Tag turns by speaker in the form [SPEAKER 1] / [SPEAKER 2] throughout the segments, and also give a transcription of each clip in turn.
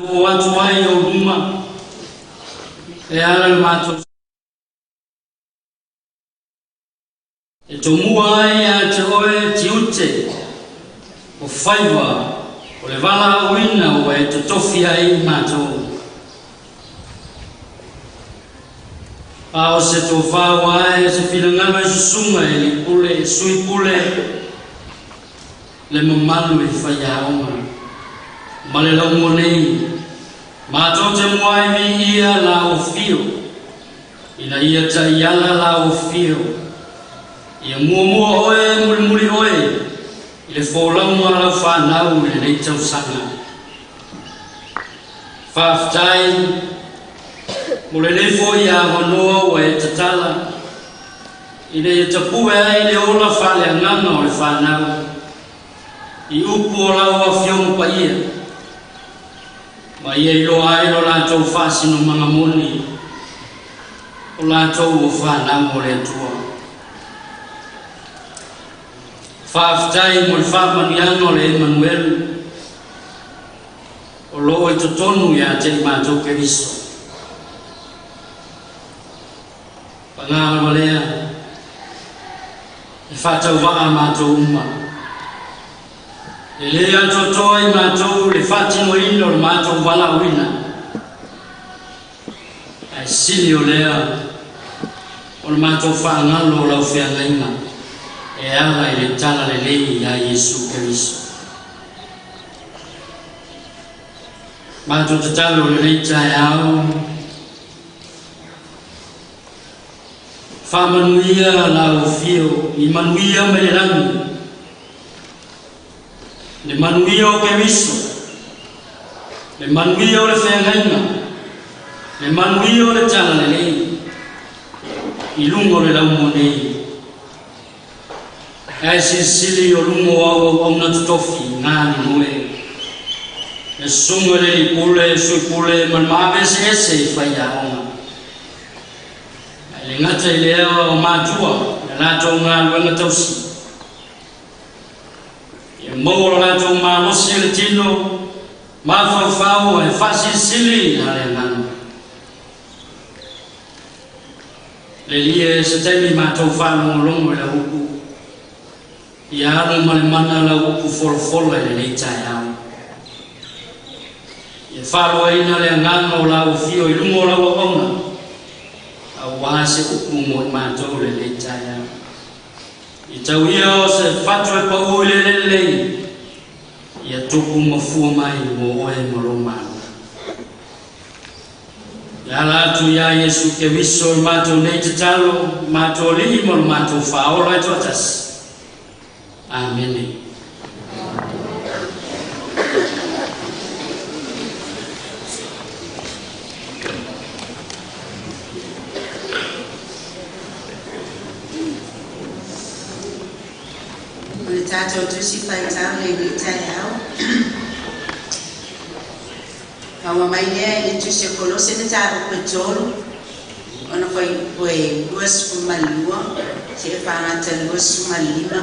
[SPEAKER 1] O atu ai o luma e ala le matou e tomua ai ia te oe tiute o faiva o le valaauina ua e totofi ai i matou. A o se tofā ua ae se finagalo e susuga e alii pule, e sui pule le mamalu i faiaoga ma le laumua nei, matou te muai viia la ofio, ina ia taiala la ofio, ia muamua oe mulimuli oe i le folauga a lau fanau i lenei tausaga. Faafetai mo lenei foi avanoa ua e tatala, ina ia tapue ai le ola faaleagaga o le fanau i upu o lau Afioga Paia, ma ia iloa ai lo latou faasinomaga moni o latou o fanau o le Atua. Faafetai mo le faamanuiaga o le Emanuelu o loo i totonu ia te i matou Keriso. Pagā lava lea e faatauvaa matou uma. E lē atoatoa i matou le faatinoina o le matou valaauina, ae sili o lea o le matou faagalo o lau feagaiga e ala i le tala lelei ia Iesu Keriso. Matou tatalo lenei taeao, faamanuia lau afio i manuia mai le lagi, le manuia o Keriso, le manuia o le feagaiga, le manuia o le tala lelei i luga o le laumua nei. Ae silisili o luga o au auauna totofi galulue, e susuga i le alii pule, sui pule ma le maave eseese i faiaoga. Ae le gata i lea o matua i la latou galuega tausi, ia maua lo latou malosi i le tino, mafaufau ae faasilisili a le agaga. Le lie e se taimi matou faalogologo i lau upu, ia alu ma le mana lau upu folafola i lenei taeao. Ia faaloaina le agaga o lau afio i luga o lau auauna, aua se upu mo i matou lenei taeao. I tau ia o se fatu e pau i le lelei, ia tupu mafua mai mo oe ma lou Malo. E ala atu iā Iesu Keriso i matou nei tatalo, matou Alii ma lo matou Faaola e toatasi. Amene.
[SPEAKER 2] O le tatou tusi faitau lenei taeao maua mai lea i le tusi o Kolose mataupu e 3 ona fuaiupu e 22 seia fagata 25.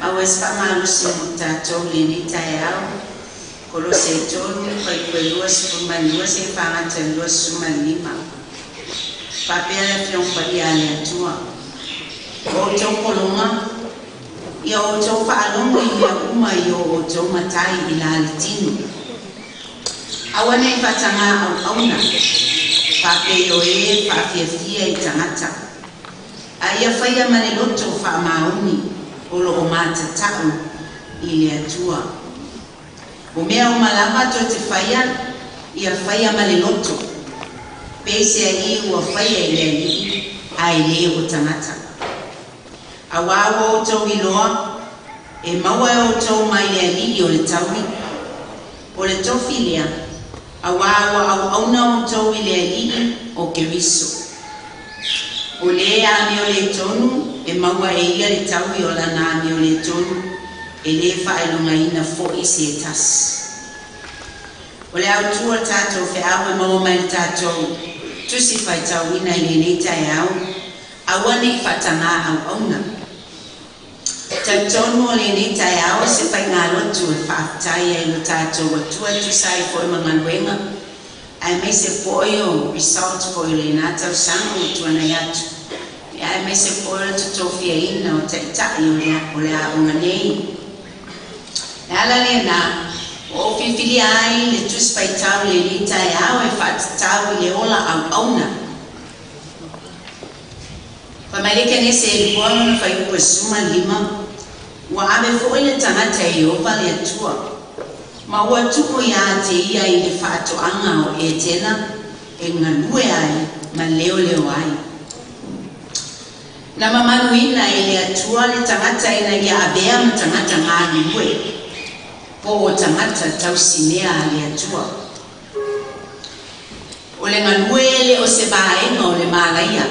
[SPEAKER 2] Maua ai se faamalosi mo tatou i lenei taeao. Kolose e 3 fuaiupu e 22 seia fagata 25. Faapea le Afioga Paia a le Atua. O outou pologa, ia outou faalogo i mea uma i o outou matai i la le tino. Aua nei faatagā auauna, faapei o e faafiafia i tagata, a ia faia ma le loto faamaoni o loo matatau i le Atua. O mea uma lava tou te faia, ia faia ma le loto, peiseai ua faia i le Alii ae lē o tagata. Auā ua outou iloa, e maua e outou mai le Alii o le taui, o le tofi lea, auā ua auauna outou i le Alii o Keriso. O lē amioletonu e maua e ia le taui o lana amioletonu, e lē faailogaina foʻi se tasi. O le autū o le tatou feau e maua mai le tatou tusi faitauina i lenei taeao, aua nei faatagā auauna. Talitonu o lenei taeao o se faigalotu e faafetai ai i lo tatou Atua e tusa ai foi ma galuega aemaise foi o result foi o lena tausaga ua tuanai atu, aemaise foi o le totofiaina o taitai o le aoga nei. E ala lena ua ou filifilia ai le Tusi Faitau i lenei taeao e faatatau i le ola auauna. Fai mai le Kenese e 2 lona fuaiupu e 15, ua ave foi le tagata e Ieova le Atua, ma ua tuu ia te ia i le faatoaga o Etena e galue ai ma leoleo ai. Na mamaluina e le Atua le tagata ina ia avea ma tagata galulue, po o tagata tausimea a le Atua. O le galue e le o se vaega o le malaia.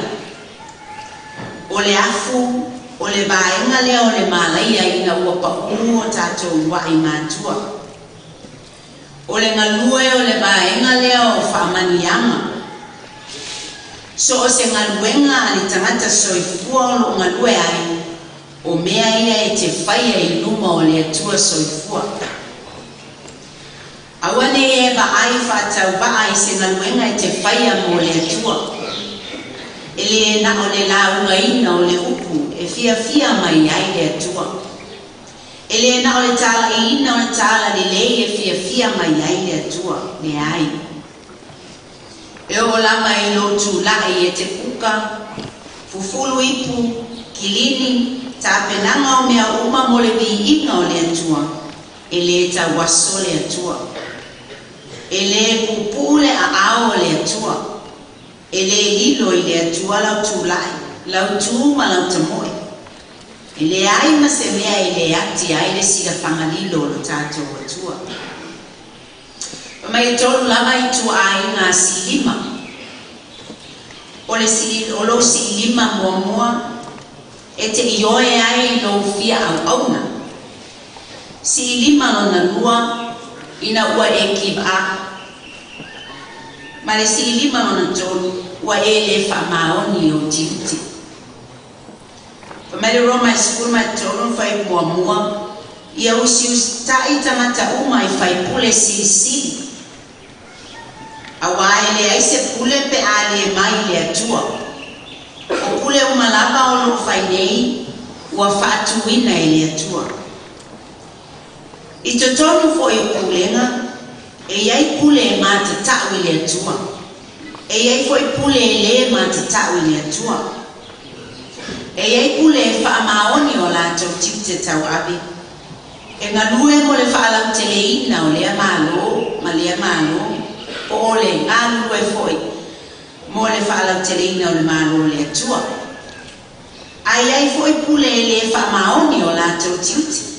[SPEAKER 2] O le afu o le vaega lea o le malaia ina ua paʻū o tatou uluaʻi matua. O le galue o le vaega lea o faamanuiaga. So o se galuega a le tagata soifua o loo galue ai, o mea ia e te faia i luma o le Atua soifua. Aua nei e vaai faatauvaa i se galuega e te faia mo le Atua. E le na o le laugaina o le upu e fiafia mai ai le Atua. E le na o le talaiina o le tala lelei e fiafia mai ai le Atua, leai. E oo lava i lou tulai e te kuka, fufulu ipu, kilini, tapenaga o mea uma mo le viiga o le Atua, e le tauaso le Atua. E le puupuu le aao o le Atua. E le lilo i le Atua lau tulai, lau tu ma lau tamoe. E leai ma se mea e le ati ai le silafagalilo o lo tatou Atua. Mai e tolu lava ituaiga siilima. O le o lou siilima muamua e te ioe ai i lou fia auauna. Siilima lona lua ina ua e give up. Ma le siilima lona tolu ua e le faamaoni i ou tiute. Fai mai le Roma e 13 fuaiupu muamua, ia usiusitai tagata uma i faipule silisili. Auā e leai se pule pe a le mai i le Atua. O pule uma lava o loo fai nei ua faatuina e le Atua. I totonu foi o pulega, e i ai pule e matatau i le Atua. E i ai foi pule e le matatau i le Atua. E i ai pule e faamaoni o latou tiute tauave, e galue mo le faalauteleina o lea Malo ma lea Malo, po o le galulue foi mo le faalauteleina o le Malo o le Atua. Ae i ai foi pule e le faamaoni o latou tiute.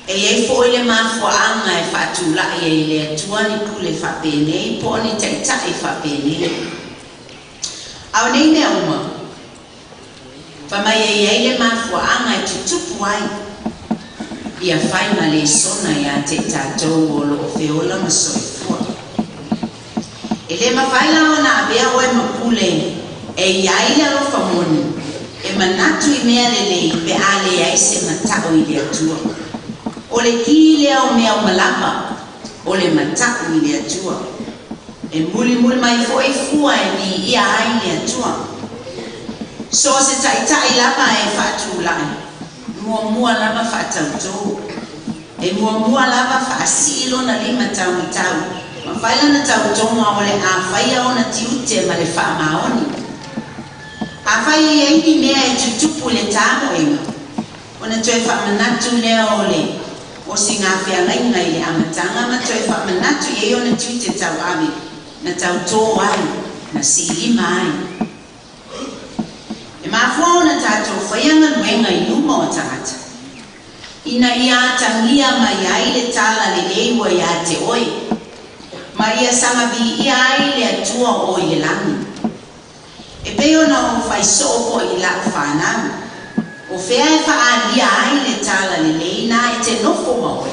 [SPEAKER 2] E i ai foi le mafuaaga e faatulai ai e le Atua ni pule faapenei po o ni taitai faapenei. A o nei mea uma, fai mai e i ai le mafuaaga e tutupu ai, ia fai ma lesona ia te i tatou o loo feola ma soifua. E le mafai la ona avea oe ma pule e i ai le alofa moni, e manatu i mea lelei pe a leai se matau i le Atua. O le ki lea o mea uma lava, o le matau i le Atua. E mulimuli mai foi fua e viia ai le Atua. So o se taitai lava e faatulai, muamua lava faatautō. E muamua lava faasii lona lima taumatau, ma fai lana tautoga o le a faia ona tiute ma le faamaoni. Afai e i ai ni mea e tutupu i le tamoega, ona toe faamanatu lea o le o sigafeagaiga i le amataga ma toe faamanatu i ai ona tiute tauave na tautō ai, na siilima ai. E mafua ona tatou faia galuega i luma o tagata, ina ia atagia mai ai le tala lelei ua ia te oe, ma ia saga viia ai le Atua o i le lagi. E pei ona ou fai soo foi i lau fanau, o fea e faaalia ai le tala lelei na e te nofo ma oe?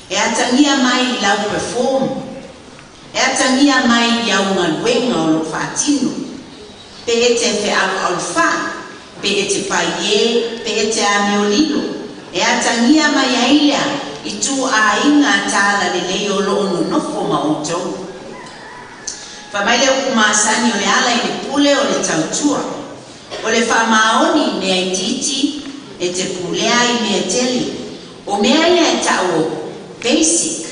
[SPEAKER 2] E atagia mai i lau perform, e atagia mai i au galuega o loo faatino, pe e te fealualufai, Pe e te paiē, pe e te amiolilo, e atagia mai ai lea ituaiga talalelei o loo nonofo ma outou. Fai mai le upu masani o le ala i le pule o le tautua. O le faamaoni i mea itiiti e te pulea i mea tele. O mea ia e tau o basic,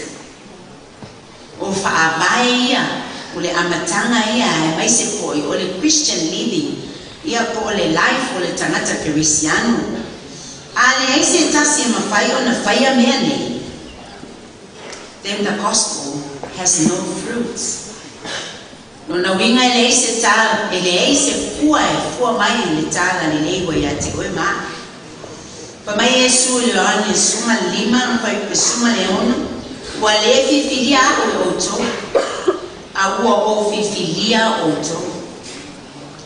[SPEAKER 2] o faavae ia, o le amataga ia aemaise foi o le Christian living ia po o le life o le tagata kerisiano. A leai se tasi e mafai ona faia mea nei, then the gospel has no fruits. Lona uiga e leai se tala, e leai se fua e fua mai i le talalelei ua ia te oe ma a'u. Fai mai Iesu i le Ioane 15 ona fuaiupu 16, Ua lē filifilia a'u e outou, a ua ou filifilia outou.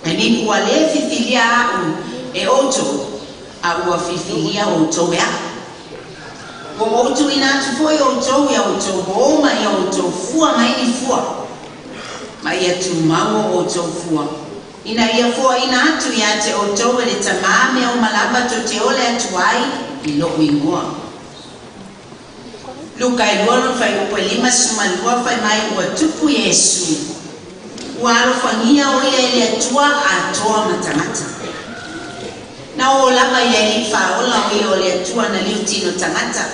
[SPEAKER 2] I mean, ua lē filifilia a'u e outou, a ua filifilia outou e a'u. Ua ou tuuina atu foi outou ia outou o ma ia outou fua mai ni fua, ma ia tumau o outou fua, ina ia foaina atu ia te outou e le Tamā mea uma lava tou te ole atu ai i lo'u igoa. Luka e 2 lona fuaiupu e 52 fai mai ua tupu Iesu, ua alofagia o ia e le Atua atoa ma tagata. Na oo lava i le Alii Faaola o ia o le Atua na liu tino tagata,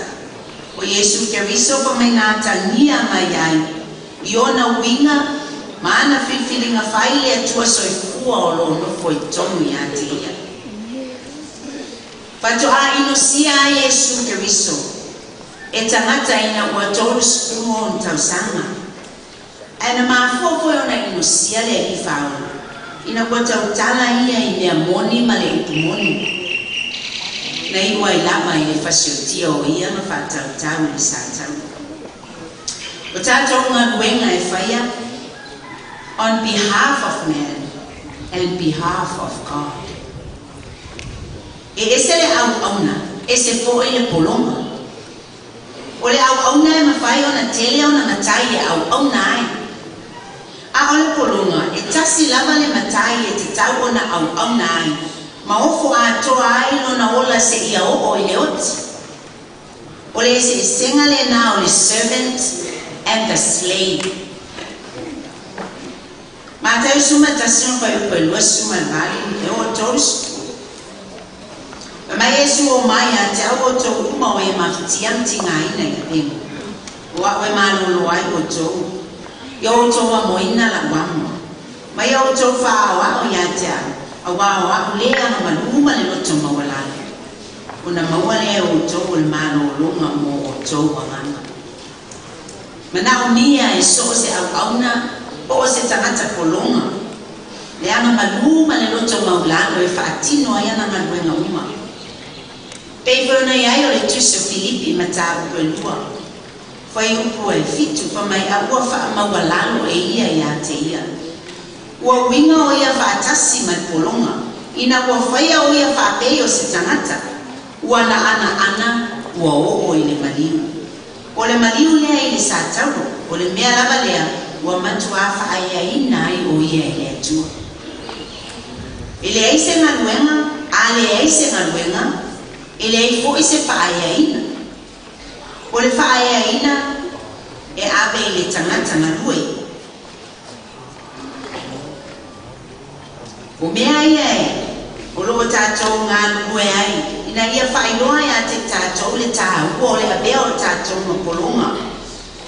[SPEAKER 2] o Iesu Keriso fai mai na atagia mai ai i ona uiga ma ana filifiliga fai le Atua soifua o loo nofo i totonu ia te ia. Faatoa inosia ai Iesu Keriso e tagata ina ua 30 ona tausaga. Ae na mafua foi ona inosia le Alii Faaola ina ua tautala ia i mea moni ma le upu moni. Na iu ai lava i le fasiotia o ia ma faatautau i le Sataua. O tatou galuega e faia on behalf of man and behalf of God. E ese le auauna, ese foi le pologa. O le auauna e mafai ona tele ona matai e auauna ai. A o le pologa, e tasi lava le matai e tatau ona auauna ai, ma ofo atoa ai lona ola seia oo i le oti. O le eseesega lenā o le servant and the slave. Mataio 11 ona fuaiupu e 28 e oo 30. Fai mai Iesu, O mai ia te a'u outou uma o e mafatia ma tigaina i avega, o a'u e malōlō ai outou. Ia outou amoina la'u amo, ma ia outou faaʻaoaʻo ia te a'u, auā o a'u le agamalū ma le loto maualalo, ona maua lea e outou o le malōlōga mo outou agaga. Manaʻomia e so o se auauna po o se tagata pologa le agamalū ma le loto maulalo e faatino ai ana galuega uma. Pei foi ona i ai o le Tusi o Filipi mataupu e 2, fuaiupu e 7, fai mai a ua faamaualalo e ia ia te ia. Ua uiga o ia faatasi ma le pologa, ina ua faia o ia faapei o se tagata, ua naʻanaʻana, ua oo i le maliu. O le maliu lea i le satauro, o le mea lava lea ua matuā faaeaina ai o ia e le Atua. E leai se galuega, a leai se galuega, e leai foi se faaeaina. O le faaeaina e ave i le tagata galue. O mea ia e o loo tatou galulue ai ina ia faailoa ia te tatou le tāua o le avea o tatou ma pologa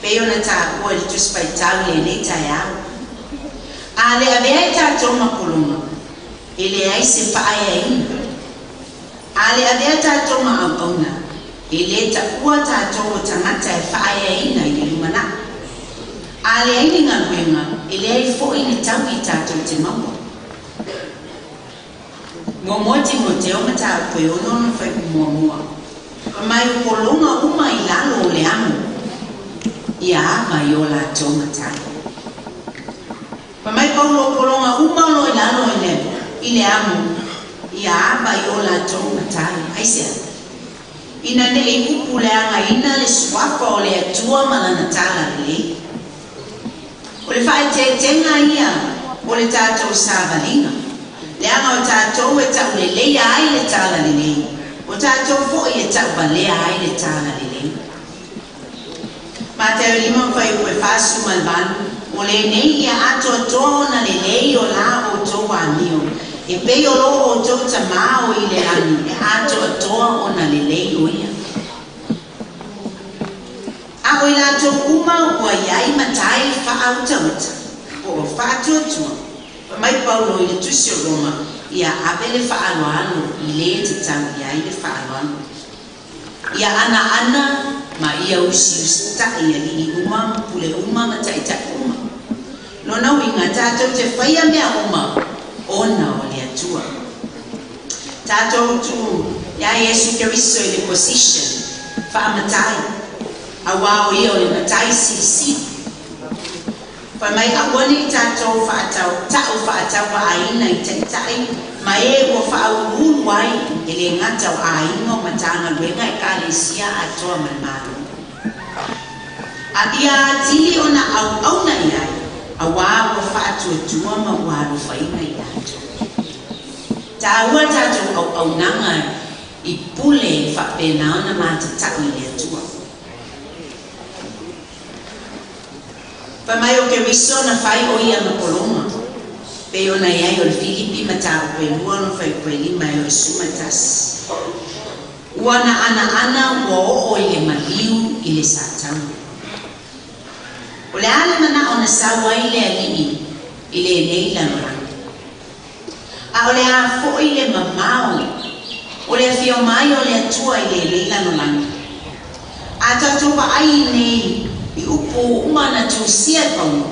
[SPEAKER 2] pei ona taua i le Tusi Faitau i lenei taeao. A le avea e tatou ma pologa, e leai se faaeaina. A le avea tatou ma auauna, e lē taua tatou o tagata e faaeaina i le lumanai. A leai ni galuega, e leai foi ni taui tatou te maua. Muamua Timoteo mataupu e 6 ona fuaiupu muamua, Fai mai o pologa uma i lalo o le amo, ia ava i o latou matai. Fai mai Paulo o pologa uma o loo i lalo i le i le amo, ia ava i o latou matai. Aisea? Ina nei upu leagaina le suafa o le Atua ma lana talalelei. O le faaeteetega ia o le tatou savaliga. Leaga o tatou e tauleleia ai le talalelei, o tatou fo'i e tauvalea ai le talalelei. Mataio 5:48, o lenei ia atoatoa ona lelei o la outou amio, e pei o lo outou Tamā o i le lagi e atoatoa ona lelei o ia. A o i latou uma ua i ai matai faautauta po o faatuatua, fai mai Paulo i le tusi o Roma, ia ave le faaaloalo i le tatau i ai le faaaloalo. Ia anaana ma ia usiusita'i alii uma ma pule uma ma ta'ita'i uma. Lona uiga tatou te faia mea uma ona o le Atua. Tatou tuu iā Iesu Keriso i le position faamatai, auā o ia o le Matai Silisili. Fai mai aua nei tatou ta'u faatauvaaina i ta'ita'i ma e ua faauluulu ai, e lē gata o aiga, o Matagaluega, Ekalesia atoa ma le Malo. A ia atili ona auauna i ai, auā ua faatuatua ma ua alofaina i latou. Taua tatou auaunaga i pule faapena ona matata'u i le Atua. Fai mai o Keriso na fai o ia ma pologa, pei ona i ai o le Filipi mataupu e 2 ona fuaiupu e 5 e oo i le 11. Ua na anaana ua oo i le maliu i le sataua. O le a le manao na sau ai le Alii i lenei lalolagi? A o le a fo'i le mamao o le afio mai o le Atua i lenei lalolagi? A tatou vaai nei i upu uma na tusia e Paulo,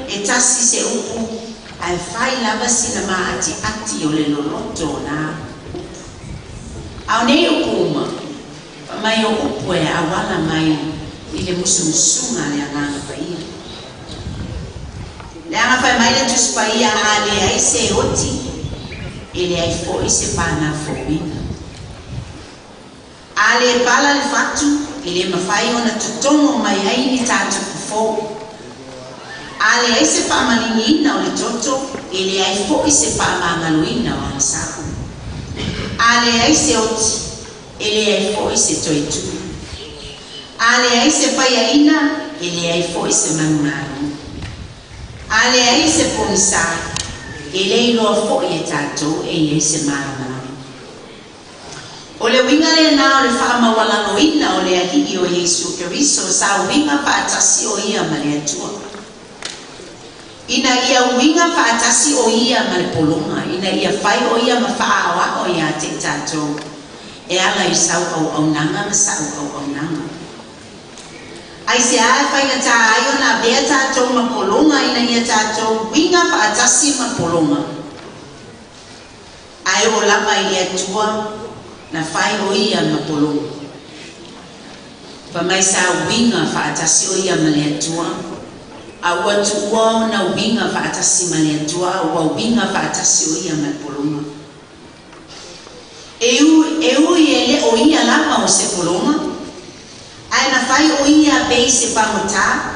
[SPEAKER 2] e tasi se upu ae fai lava sina maatiati o le loloto o na upu. A o nei upu uma, fai mai o upu e auala mai i le musumusuga a le Agaga Paia. Leaga fai mai le Tusi Paia, a leai se oti, e leai fo'i se panafouina. A le pala le fatu, e lē mafai ona totogo mai ai ni tatupu fou. A leai se faamaligiina o le toto, e leai fo'i se faamagaloina o agasa'u. A leai se oti, e leai fo'i se toetū. A leai se faiaina, e leai fo'i se manumalo. A leai se pogisā, e le iloa fo'i e tatou e i ai se malamalama. O le uiga lenā o le faamaualaloina o le Alii o Iesu Keriso sa uiga faatasi o ia ma le Atua. Ina ia uiga faatasi o ia ma le pologa, ina ia fai o ia ma faaaoao iā te i tatou e ala i sau auaunaga ma sa'u auaunaga. Aisea e faigata ai ona avea tatou ma pologa ina ia tatou uiga faatasi ma pologa? Ae oo lava i le Atua na fai o ia ma pologa. Fai mai sa uiga faatasi o ia ma le Atua, a ua tuua ona uiga faatasi ma le Atua, a ua uiga faatasi o ia ma le pologa. E e ui e lē o ia lava o se pologa, ae na fai o ia pei se fagotā.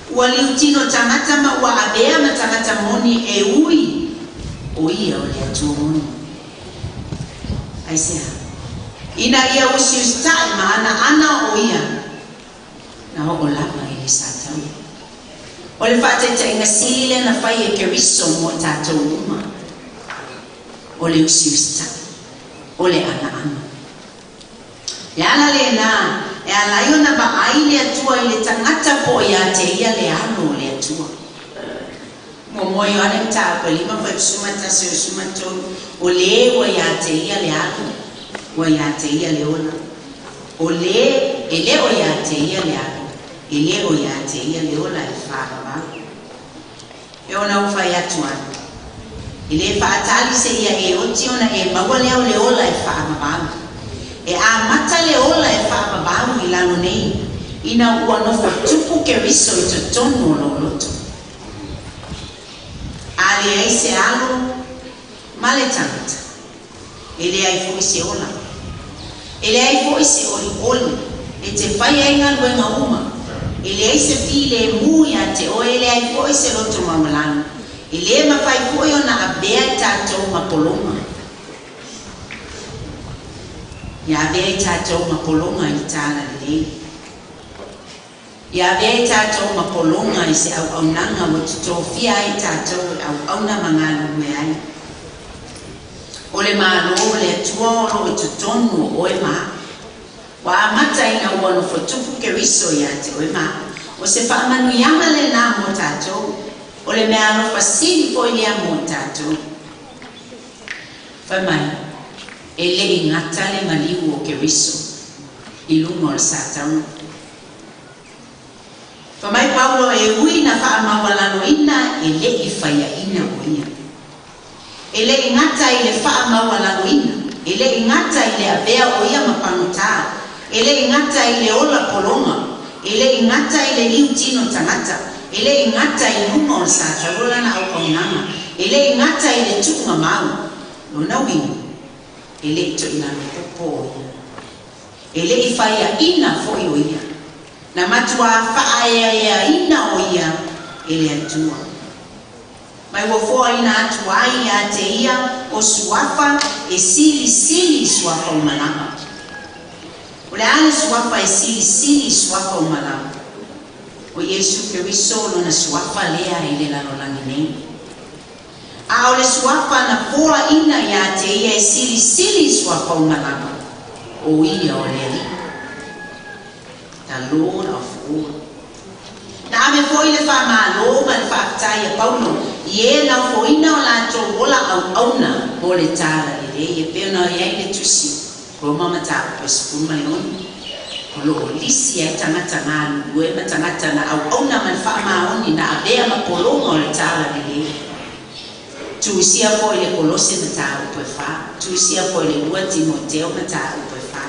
[SPEAKER 2] Ua liutino tagata ma ua avea ma tagata moni, e ui o ia o le Atua moni. Aisea? Ina ia usiusita'i ma anaana o ia na oo lava i le sataua. O le faataitaiga sili lea na fai e Keriso mo tatou uma, o le usiusita'i, o le anaana. Le ala lenā e ala ai ona vaai le Atua i le tagata po o iā te ia le alo o le Atua. 1 Ioane mataupu e 5 fuaiupu 11 e oo i le 13, o lē ua iā te ia le alo, ua iā te ia le ola. O lē e lē o iā te ia le alo, e lē o iā te ia le ola e faavavau. E ona ou fai atu ai, e lē faatali seia e oti ona e maua lea o le ola e faavavau. E amata le ola e faavavau i lalo nei, ina ua nofo tupu Keriso i totonu o lou loto. A leai se alo ma le tagata, e leai fo'i se ola. E leai fo'i se olioli e te faia ai galuega uma. E leai se filemu iā te oe, e leai fo'i se loto maualalo. E lē mafai foʻi ona avea i tatou ma pologa. Ia avea i tatou ma pologa i le talalelei. Ia avea i tatou ma pologa i se auaunaga ua totofia ai tatou e auauna ma galulue ai. O le Malo o le Atua o loo i totonu o oe ma a'u. Ua amata ina ua nofotupu Keriso iā te oe ma a'u. O se faamanuiaga lenā mo tatou. O le meaalofa sili foʻi lea mo tatou. Fai mai, e leʻi gata le maliu o Keriso i luga o le sataua. Fai mai Paulo e ui na faamaualaloina e leʻi faiaʻina o ia. E leʻi gata i le faamaualaloina, e leʻi gata i le avea o ia ma pagotā, e leʻi gata i le ola pologa, e leʻi gata i le liutino tagata, e leʻi gata i luga o le sataua lana auaunaga, e leʻi gata i le tuugamau. Lona uiga, e leʻi toʻilalo popo o ia. E leʻi faiaʻina foʻi o ia. Na matuā faaeaeaina o ia e le Atua. Mai ua foaina atu ai iā te ia o suafa e silisili i suafa uma lava. O le a le suafa e silisili i suafa uma lava? O Iesu Keriso lona suafa lea i le lalolagi nei. A o le suafa na foaina iā te ia e silisili i suafa uma lava, o ia o le Alii. The Lord of all. Na ave foʻi le faamālō ma le faafetai a Paulo i e laufoina o latou ola auauna mo le talalelei e pei ona i ai le tusi Roma mataupu e 16 o loo lisi ai tagata galulue ma tagata na auauna ma le faamaoni na avea ma pologa o le talalelei. Tusia foʻi le Kolose mataupu e 4, tusia foʻi le 2 Timoteo mataupu e 4.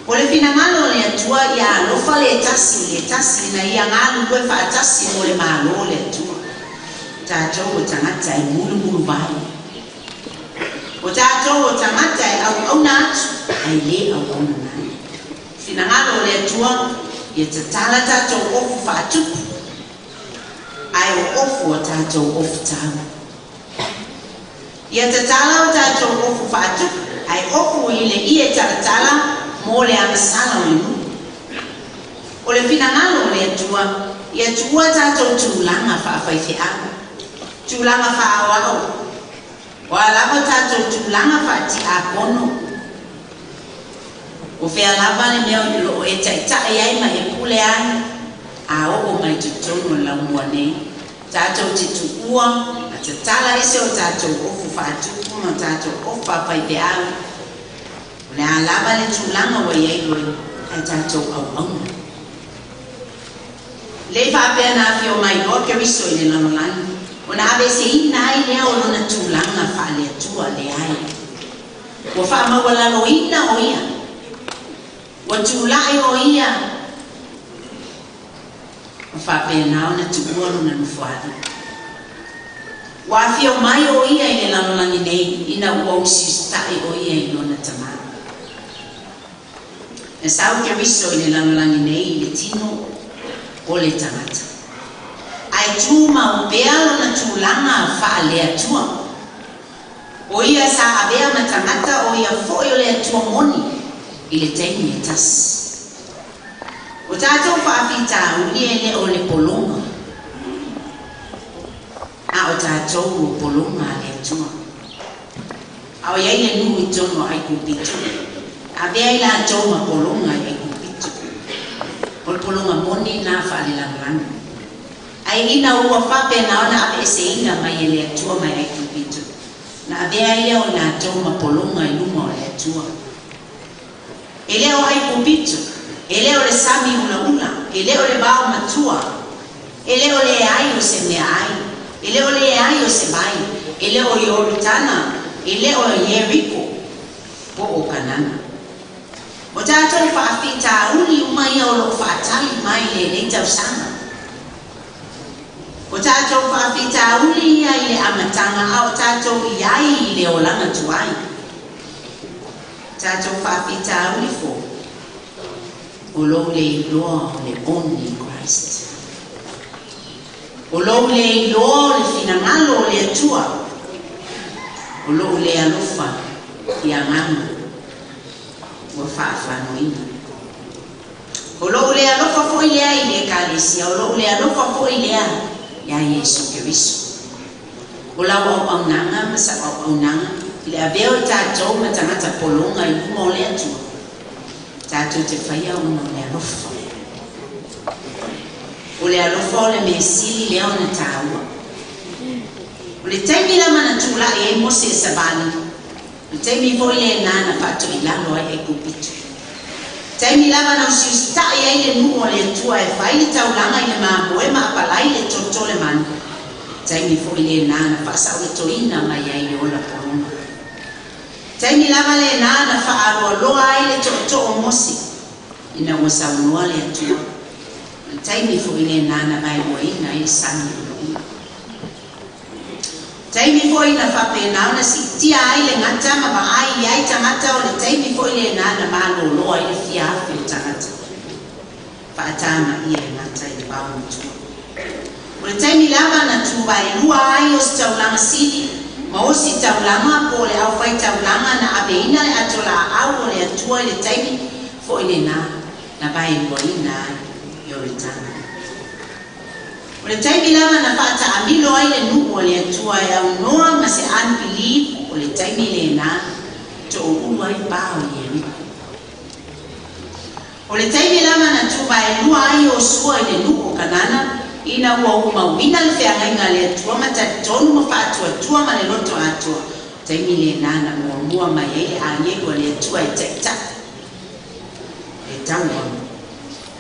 [SPEAKER 2] O le finagalo o le Atua ia alofa le tasi i le tasi ina ia galulue faatasi mo le Malo o le Atua. Tatou o tagata e mulumuluvai. O tatou o tagata e auauna atu ae lē auauna mai. Finagalo o le Atua ia tatala tatou ofu faatupu ae o ofu o tatou ofu tau. Ia tatala o tatou ofu faatupu ae ofu i le ie talatala mo le agasala o le nuu. O le finagalo o le Atua ia tuua tatou tulaga faafaifeau, tulaga faaoao, o a lava tatou tulaga faatiapono. O fea lava le mea o loo e taitaʻi ai ma e pule ai a oo mai totonu o le laumua nei. Tatou te tuua ma tatala ese o tatou ofu faatupu ma tatou ofu faafaifeau. O le a lava le tulaga ua i ai oe ae tatou auauna. Lei faapea na afio mai loa Keriso i le lalolagi ona aveeseina ai lea o lona tulaga faale-Atua. Leai. Ua faamaualaloina o ia. Ua tulaʻi o ia ma faapena ona tuua lona nofoalii. Ua afio mai o ia i le lalolagi nei ina ua usiusitaʻi o ia i lona Tamā. Na sau Keriso i le lalolagi nei i le tino o le tagata. Ae tumau pea lona tulaga faale-Atua. O ia sa avea ma tagata o ia foʻi o le Atua moni i le taimi e tasi. O tatou faafitauli e le o le pologa, a o tatou o pologa a le Atua. A o i ai le nuu i totonu o Aikupito, avea i latou ma pologa i Aikupito. O le pologa moni na faalelalolagi. Ae ina ua faapena ona aveeseina mai e le Atua mai Aikupito, na avea ai lea o i latou ma pologa i luma o le Atua. E le o Aikupito, e le o le sami ulaula, e le o le vao matua, e le o leai o se meaai, e le o leai o se vai, e le o Ioritana, e le o Ieriko, po o Kanana. O tatou faafitauli uma ia o loo faatali mai lenei tausaga. O tatou faafitauli ia i le amataga a o tatou i ai i le olaga tuai. Tatou faafitauli foʻi o lou le iloa o le only Christ. O lou le iloa o le finagalo o le Atua, o lou le alofa i agaga ua faafanoina. O lou le alofa foi lea i le Ekalesia, o lou le alofa foi lea iā Iesu Keriso. O lau auaunaga ma sa'u auaunaga i le avea o tatou ma tagata pologa i luma o le Atua, tatou te faia ona o le alofa. O le alofa o le mea sili lea ona tāua. O le taimi lava na tula'i ai Mose e savali, o le taimi foi lenā na faato'ilalo ai Aikupito. Taimi lava na usiusita'i ai le nuu o le Atua e fai le taulaga i le mamoe ma apalai le toletolemanu, taimi foi lenā na faasaoletoina mai ai le ola pologa. Taimi lava lenā na faaloaloa ai le tootoo o Mose ina ua saunoa le Atua. O le taimi foi lenā na vaeluaina ai le sami ulaula. Taimi foi na faapena ona siitia ai le gata ma vaai i ai tagata, o le taimi foi lenā na malōlō ai le fia afe o tagata faatamaia e gata i le vaomatua. O le taimi lava na tuvaelua ai o se taulaga sili ma osi taulaga po o le aufaitaulaga na aveina le ato laau o le Atua, i le taimi foi lenā na vaeluaina ai Ioritana. O le taimi lava na faataamilo ai le nuu o le Atua e aunoa ma se unbelief, o le taimi lenā toulu ai pa o Ieriko. O le taimi lava na tuvaelua ai Iosua i le nuu o Kanana ina ua umauina le feagaiga a le Atua ma talitonu ma faatuatua ma le loto atoa, taimi lenā na muamua mai ai le agelu a le Atua e taʻitaʻi le taua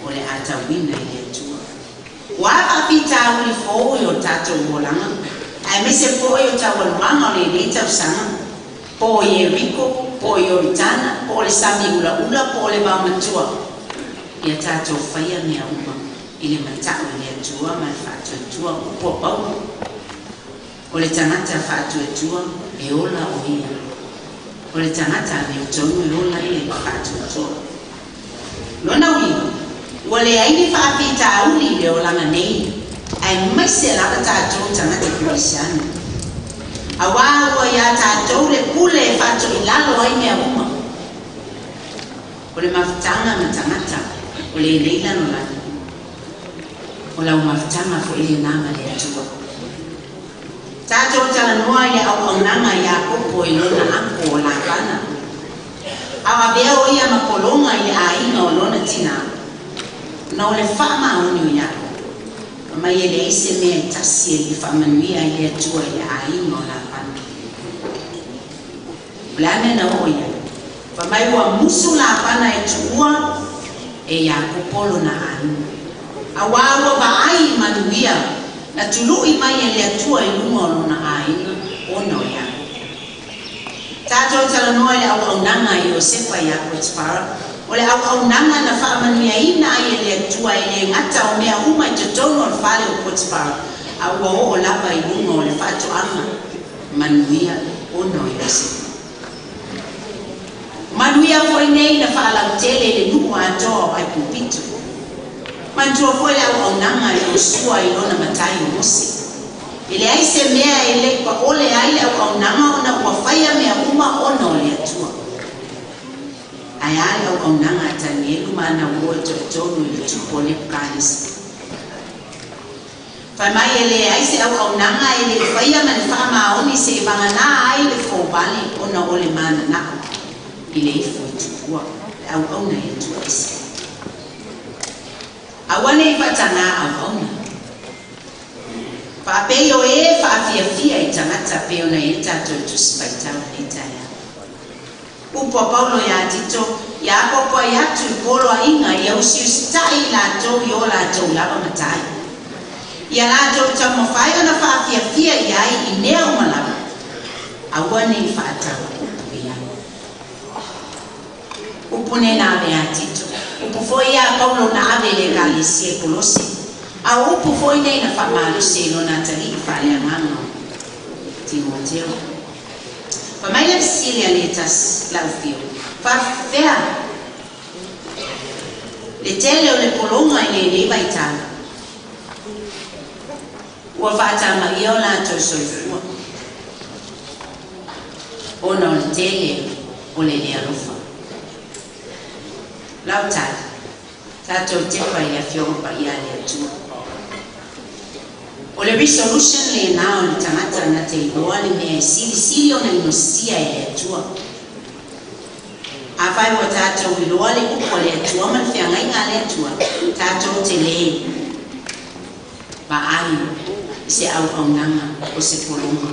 [SPEAKER 2] o le a tauina i le Atua. Ua a faafitauli fou i o tatou olaga aemaise foi o taualumaga o lenei tausaga, po o Ieriko, po o Ioritana, po o le sami ulaula, po o le vaomatua, ia tatou faia mea uma i le mata'u i le Atua ma le faatuatua. Upu a Paulo, o le tagata faatuatua e ola o ia, o le tagata amiotonu e ola ia i le faatuatua. Lona uiga ua leai ni faafitauli i le olaga nei, aemaise lava tatou tagata kerisiano, auā ua iā tatou le pule e faatoʻilalo ai mea uma. O le mafutaga ma tagata o lenei lalolagi, o lau mafutaga foi lenā ma le Atua. Tatou talanoa i le auaunaga a Iakopo i lona ako o Lapana, a o avea o ia ma pologa i le aiga o lona tinā na o le faamaoni o Iakopo. Mai e leai se mea e tasi e li'i faamanuia ai le Atua i le aiga o Lapana. O le a mea na oo i ai? Fai mai ua musu Lapana e tuua e Iakopo lona aiga, auā ua vaai i manuia na tuluʻi mai e le Atua i luga o lona aiga ona o Iakopo. Tatou talanoa i le auaunaga a Iosefa iā Potifara, o le auaunaga na faamanuiaina ai e le Atua e lē gata o mea uma i totonu o le fale o Potifara, a ua oo lava i luga o le faatoaga manuia ona o Iosefa. Manuia foi nei na faalautele i le nuu atoa o Aikupito. Manatua foi le auaunaga a Iosua i lona matai o Mose. E leai se mea e leʻi paole ai le auaunaga ona ua faia mea uma ona o le Atua. Ae a le auaunaga a Tanielu ma ana uō e toatolu i le tupu o Nepukanesa? Fai mai e leai se auaunaga e leʻi faia ma le faamaoni seʻivaganā ai le fouvale ona o le mananaʻo i le ifo i tupua le auauna i Atua ese. Aua nei faatagā auauna. Faapei o e faafiafia i tagata pei ona i ai tatou Tusi Faitau lenei taeao. Upu a Paulo iā Tito, ia apoapoai atu i poloaiga ia usiusitaʻi i latou i o latou lava matai. Ia latou taumafai ona faafiafia i ai i mea uma lava, aua ne i faatauupu i ai. Upu nei na ave iā Tito, upu foi ia a Paulo na ave i le Ekalesia i Kolose, a o upu foi nei na faamalosi ai lona atalii faaleagaga o Timoteo. Fai mai le fesili a le tasi lau fio, faafefea le tele o le pologa i lenei vaitau? Ua faatamaia o latou soifua ona o le tele o le le alofa. Lau tali, tatou tepa i le Afioga Paia a le Atua. O le resolution lenā o le tagata na te iloa le mea e silisili ona inosia e le Atua. Afai ua tatou iloa le upu a le Atua ma le feagaiga a le Atua, tatou te lē vaai i se auaunaga o se pologa.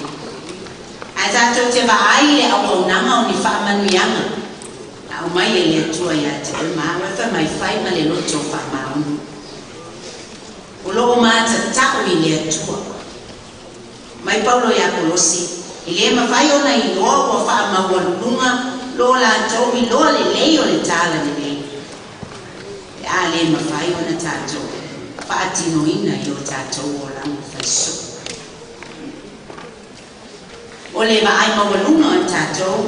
[SPEAKER 2] Ae tatou te vaai i le auaunaga o ni faamanuiaga na aumai e le Atua iā te oe ma au e fai mai fai ma le loto faamaoni. O loo matata'u i le Atua. Mai Paulo iā Kolosi, e lē mafai ona iloa ua faamaualuluga lo latou iloa lelei o le tala lelei pe a lē mafai ona tatou faatinoina i o tatou olaga faisoo. O le vaai maualuga o tatou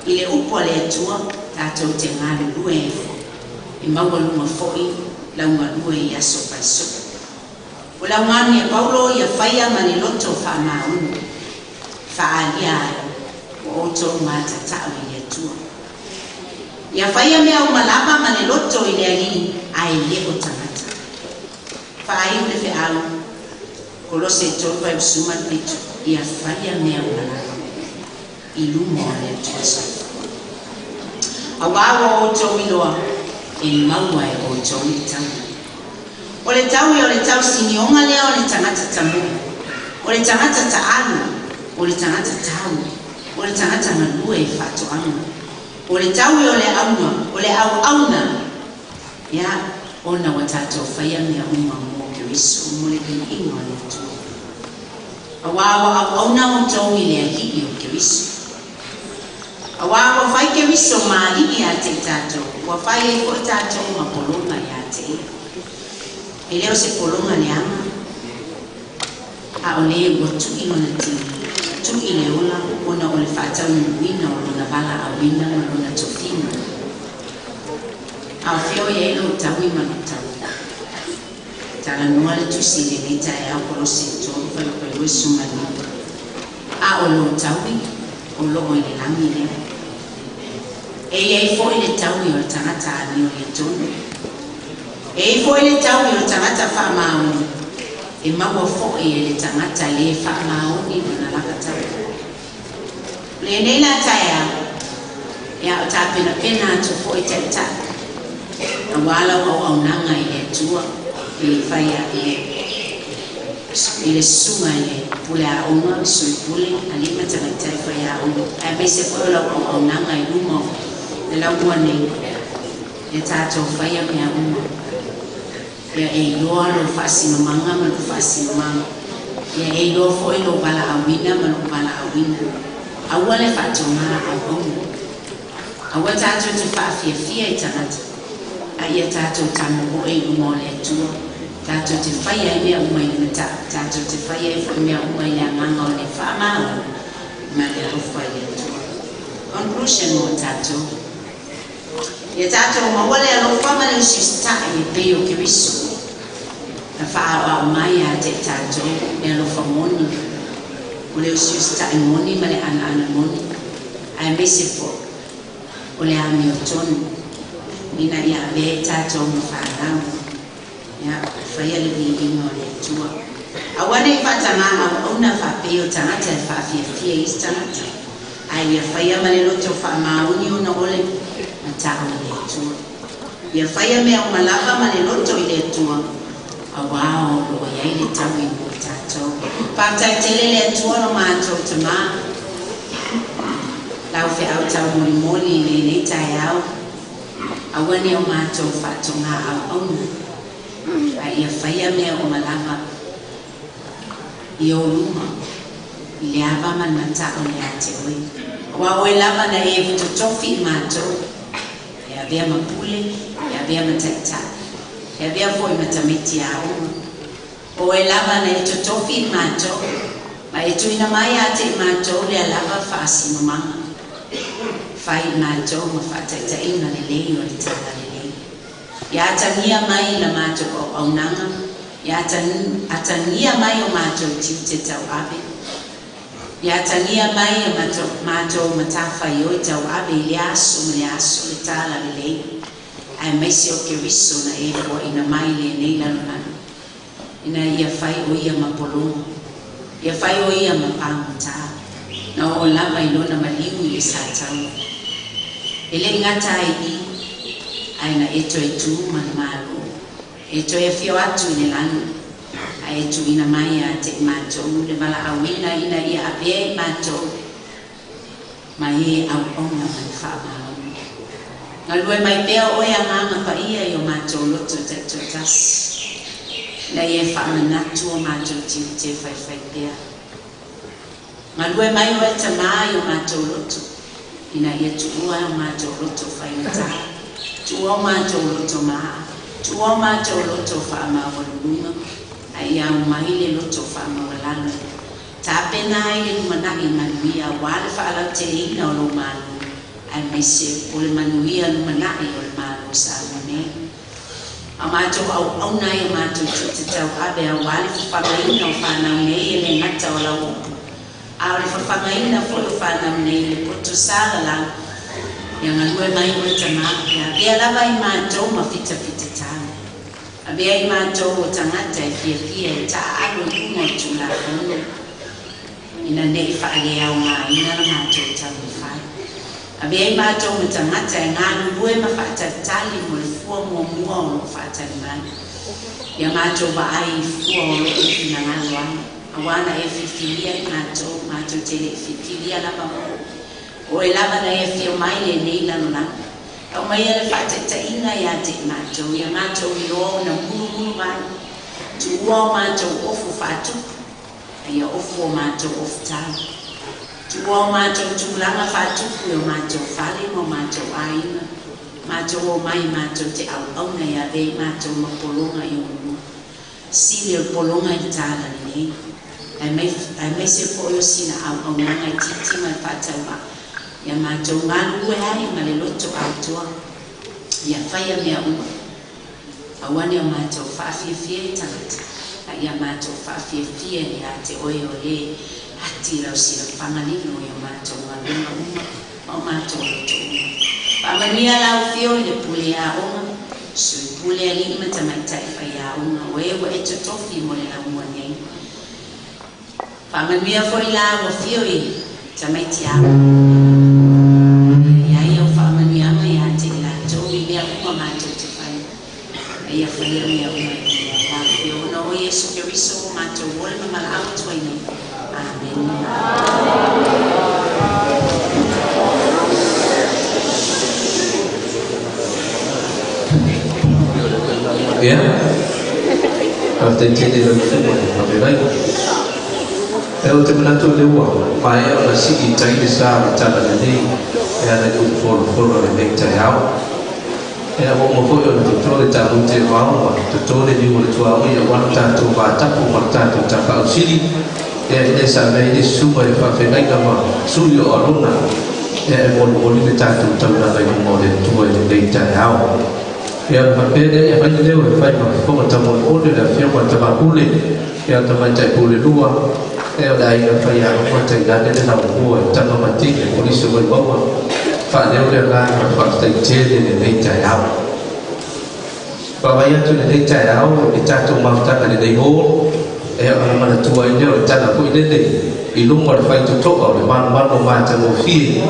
[SPEAKER 2] i le upu a le Atua, tatou te galulue ai fo'i e maualuga fo'i laugalue i aso faisoo. O laugani e Paulo ia faia ma le loto faamaoni faaalia ai ua outou matata'u i le Atua. Ia faia mea uma lava ma le loto i le Alii ae lē o tagata. Faaiu le feau Kolose 3:17, ia faia mea uma lava i luma o le Atua soifua. Auā ua outou iloa e maua e outou le taui. O le taui o le tausinioga lea o le tagata tamui, o le tagata taalu, o le tagata tau, o le tagata galue i faatoaga. O le taui o le auga, o le auauna, ia ona ua tatou faia mea uma mo Keriso mo le viiga o le Atua. Auā ua auauna outou i le Alii o Keriso. Auā ua fai Keriso ma Alii iā te i tatou, ua fai ai fo'i tatou ma pologa iā te ia. E lē o se pologa leaga, a o lē ua tu'i lona tino, tu'i le ola ona o le faataunuuina o lona valaauina ma lona tofiga. A o fea o i ai lou taui ma lou taui? Talanoa le tusi i lenei taeao Kolose 3:25. A o lou taui o loo i le lagi lea. E iai fo'i le taui o le tagata amioletonu. E iai fo'i le taui o le tagata faamaoni. E maua fo'i e le tagata lē faamaoni lona lava taui. O lenei la taeao, ia o tapenapena atu fo'i ta'ita'i auā lau auaunaga i le Atua i le faia i le susuga i le pule aoga, sui pule, alii ma tamaitai faiaoga, aemaise foi o lau auaunaga i luma o le laumua nei. Ia tatou faia mea uma. Ia e iloa lou faasinomaga ma lou faasinomaga. Ia e iloa fo'i lou valaauina ma lou valaauina. Aua le faatogā auauna. Aua tatou te faafiafia i tagata, a ia tatou tamo'o'e i luma o le Atua. Tatou te faia ai mea uma i le mata'u, tatou te faia ai fo'i mea uma i le agaga o le faamaoni ma le alofa i le Atua. Conclusion mo tatou. Ia tatou maua le alofa ma le usiusita'i e pei o Keriso na faaoao mai iā te i tatou le alofa moni, o le usiusita'i moni ma le anaana moni, aemaise fo'i o le amiotonu ina ia avea i tatou ma fanau. Ia faia le viiga o le Atua. Aua nei faatagā auauna faapei o tagata e faafiafia i isi tagata, ae ia faia ma le loto faamaoni ona o le mata'u i le Atua. Ia faia mea uma lava ma le loto i le Atua, auā o loo i ai le taui mo tatou. Faafetai tele le Atua lo matou Tamā, lau feau taumolimoli i lenei taeao. Aua nei o matou faatogā auauna, a ia faia mea uma lava i ou luma i le ava ma le mata'u iā te oe. Auā oe lava na e totofi i matou e avea ma pule, e avea ma ta'ita'i, e avea fo'i ma tamaiti aoga. O oe lava na e totofi i matou ma e tuuina mai iā te i matou lea lava faasinomaga. Fai i matou ma faataitaiga lelei o le tala lelei. Ia atagia mai i la matou auaunaga Ia atagia mai o matou tiute tauave. Ia atagia mai o matou matafaioi tauave i le aso ma le aso le talalelei. Aemaise o Keriso na e foaina mai lenei lalolagi. Ina ia fai o ia ma pologa. Ia fai o ia ma pagota. Na oo lava i lona maliu i le satau. E le gata ai i, ae na e toe tu ma le Malo. E toe afio atu i le lagi. Ae e tuuina mai ia te i matou le valaauina ina ia avea i matou ma e auauna ma le faamaoni. Galue mai pea oe Agaga Paia i o matou loto taitoatasi. Ina ia e faamanatu o matou tiute faifaipea. Galue mai oe Tamā i o matou loto, ina ia tuua o matou loto faigata, tuua o matou loto maa, tuua o matou loto faamaualuluga, ae ia aumai le loto faamaualalo. Tapena ai le lumanai manuia aua le faalauteleina o lou Malo, aemaise o le manuia lumanai o le Malo o Samoa nei. A matou auauna ai o matou tiute tauave aua le fafagaina o fanau nei e le gata o lau upu, a o le fafagaina foi o fanau nei i le poto salalau. Ia galue mai oe Tamā, ia avea lava i matou ma fitafitatau. Avea i matou o tagata e fiafia e taaalo i luga o le Tulafono, ina ne i faaleaogaina la matou taumafai. Avea i matou ma tagata e galulue ma faatalitali mo le fua muamua o loo faatali mai. Ia matou vaai i fua o loo e finagalo ai, auā na e filifilia i matou, matou te le i filifilia lava oe. O oe lava na e afio mai lenei lalolagi. Aumaia le faataitaiga ia te i matou, ia matou iloa ona mulumuluvai, tuua o matou ofu faatupu, a ia ofu o matou ofutau. Tuua o matou tulaga faatupu i o matou fale ma o matou aiga, matou omai matou te auauna e avea i matou ma pologa i ou luma. Sili o le pologa i le talalelei, aemaise foi o sina auaunaga itiiti ma le faatauvaa, ia matou galulue ai ma le loto atoa, ia faia mea uma. Aua ne o matou faafiafia i tagata, a ia matou faafiafia ia te oe o lē ati i lau silafaga lilo i o matou galuega uma ma o matou loto uma. Faamanuia lau Afio i le pule aoga, sui pule, alii ma tamaitai faiaoga, o e ua e totofi mo le laumua nei. Faamanuia foi lau Afio i tamaiti aoga. Ia i ai au faamanuiaga ia te i latou i mea uma matou te fai. A ia faia mea uma i le afio ona o Iesu Keriso ua matou ole ma malaau atu ai nei. Amene.
[SPEAKER 3] Ia, faafetai tele i lau Susuga i le Faafeagaiga. E ou te manatu o lea ua maea ona sii i tai le sa o le talalelei e ala i upu folafolo o lenei taeao. Ea ua uma foi ona toto le tamoe vao ma toto le niu o le tuaoi aua lo tatou vatapu ma lo tatou Tapaau Sili. Ea i le sa avea ai le susuga i le faafeagaiga ma sui o Alona ea e molimoli le tatou taulaga i luma o le Atua i lenei taeao. Ea ona faapea lea, ia fai le leo e fai ma fofoga taumolimoli o le afioga i le Tama Pule, ea o le Tamaitai Pule lua, ea o le aiga faiaoga tainane le laumua i Taga ma Tine, Kolisi o Vaimauga. Faaleo le agaga o le faafetai tele i lenei taeao. Vaavaai atu i lenei taeao i le tatou mafutaga i lenei hall, ea ona manatua ai lea o le tala foi lele i luga o le faitotoa o le manumanu o matagofie,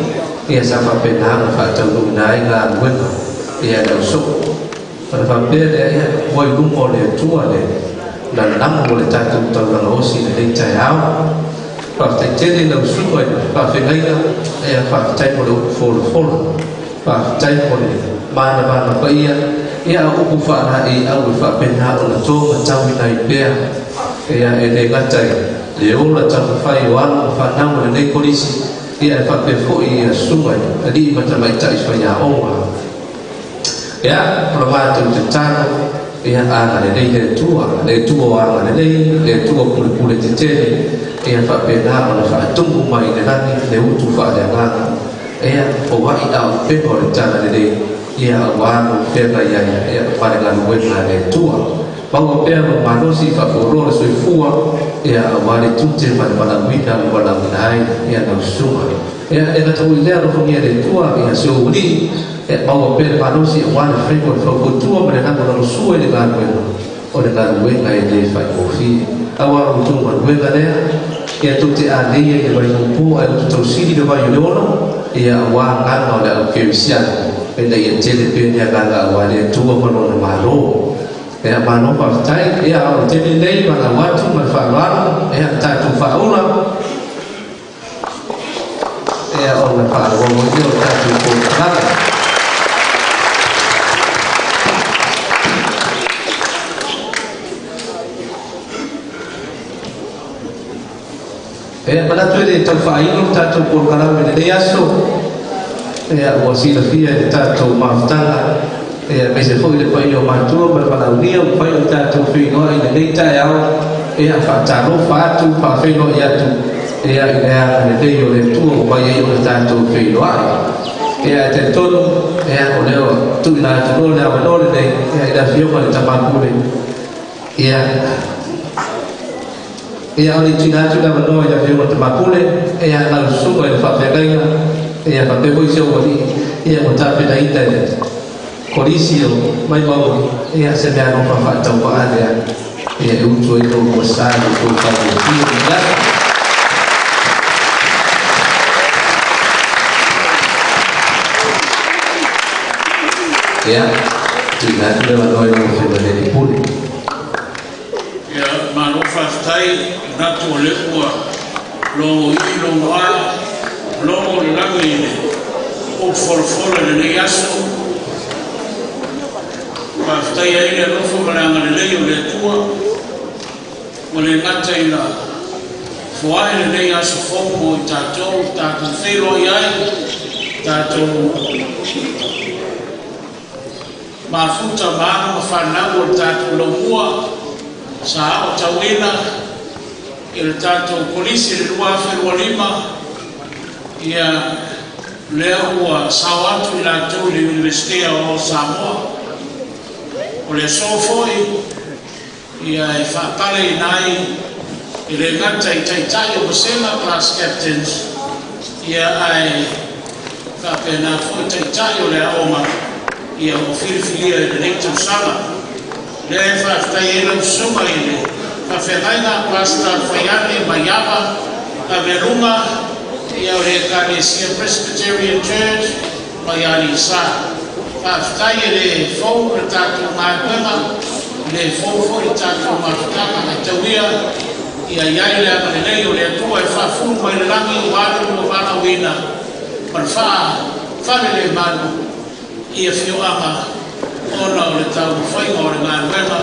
[SPEAKER 3] ia sa faapena ona faataunuuina ai galuega ia le ausoo. Ona faapea lea, ia ua i luma o le Atua le lalamo o le tatou taulaga osi i lenei taeao. Faafetai tele i lau susuga i le faafeagaiga, ea faafetai mo le upu folafola, faafetai mo le manavana paia, ia a o upu faalaeiau e faapena ona to matauina ai pea, ia e le gata i le ola taumafai o alo ma fanau o lenei kolisi, ia e faapea foi ia susuga i alii ma tamaitai faiaoga. Ia, o le matou tatalo, ia agalelei le Atua, le Atua o agalelei, le Atua pulepule tetele, ia faapena ona faatumu mai i le lagi le utu faaleagaga, ia foai auupega o le talalelei, ia auā lou feagai ai, ia ma le galuega a le Atua. Maua pea lou malosi faafualoa le soifua, ia, aua le tiute ma le valaauina ua valaauina ai, ia, lau susuga. Ia, e gata foi i lea, alofagia e le Atua, ia, si ou alii, ia, maua pea le malosi aua le faiva o le faufautua ma le lagolagosua i le galuega, o le galuega e lē faigofie. Auā o outou galuega lea, ia tou te aleia i le vaigaupo ae utu tausili le vai o le ola, ia, aua agaga o le au kerisiano, ina ia tele pea ni agaga aua le Atua ma Lona Malo. Ia, malo faafetai. Ia, o le taimi lenei, valaau atu ma le faaaloalo, ia, tatou faaula, ia, ona faaauau ai lea o le tatou polokalame. Ia, manatu e le tau faailo le tatou polokalame i lenei aso. Ia, ua silafia i le tatou mafutaga, ia, aemaise foi le paia o matua ma le valaaulia ua mafai ona tatou feiloai i lenei taeao. Ia, faatalofa atu, faafeiloai atu, ia, i le agalelei o le Atua ua mafai ai ona tatou feiloai. Ia, e talitonu, ia, o lea ua tuuina atu loa le avanoa lenei, ia, i le afioga i le Tama Pule. Ia, Ia, o le tuuina atu le avanoa i le afioga i le Tama Pule, ia, lau susuga i le faafeagaiga, ia, faapea foi si ou alii, ia, ua tapenaina e le Kolisi o Vaimauga, ia, se meaalofa faatauvaa lea, ia, e utu ai lo oulua sa i lo outou faigofie i lenei aso. Ia, tuuina atu le avanoa i lau afioga i le alii Pule.
[SPEAKER 4] Ia, malo faafetai. Manatu o lea ua logo ii logo a logo le lagi i le upu folafola i lenei aso. Faafetai ai le alofa ma le agalelei o le Atua ua le gata ina foai lenei aso fou mo i tatou, tatou feiloai ai, tatou mafuta ma alo ma fanau o le tatou laumua sa aotauina i le tatou Kolisi i le 2025, ia, lea ua sao atu i latou i le Iunivesite Aoao o Samoa. O le aso foi, ia, e faapaleina ai e le gata i taitai o vasega, class captains, ia, ae faapena foi taitai o le aoga, ia, ua filifilia i lenei tausaga. Lea e faafetai ai lau susuga i le faafeagaiga Pastor Faiane Maiava Aveluga, ia, o le Ekalesia Presbyterian Church mai Aleisa. Faafetai, e le fou le tatou galuega, e le fou foi le tatou mafutaga, ae tauia ia i ai le agalelei o le Atua e faafulu mai le lagi ua alu ua valaauina ma le faafalelemalu i afioaga ona o le taumafaiga o le galuega,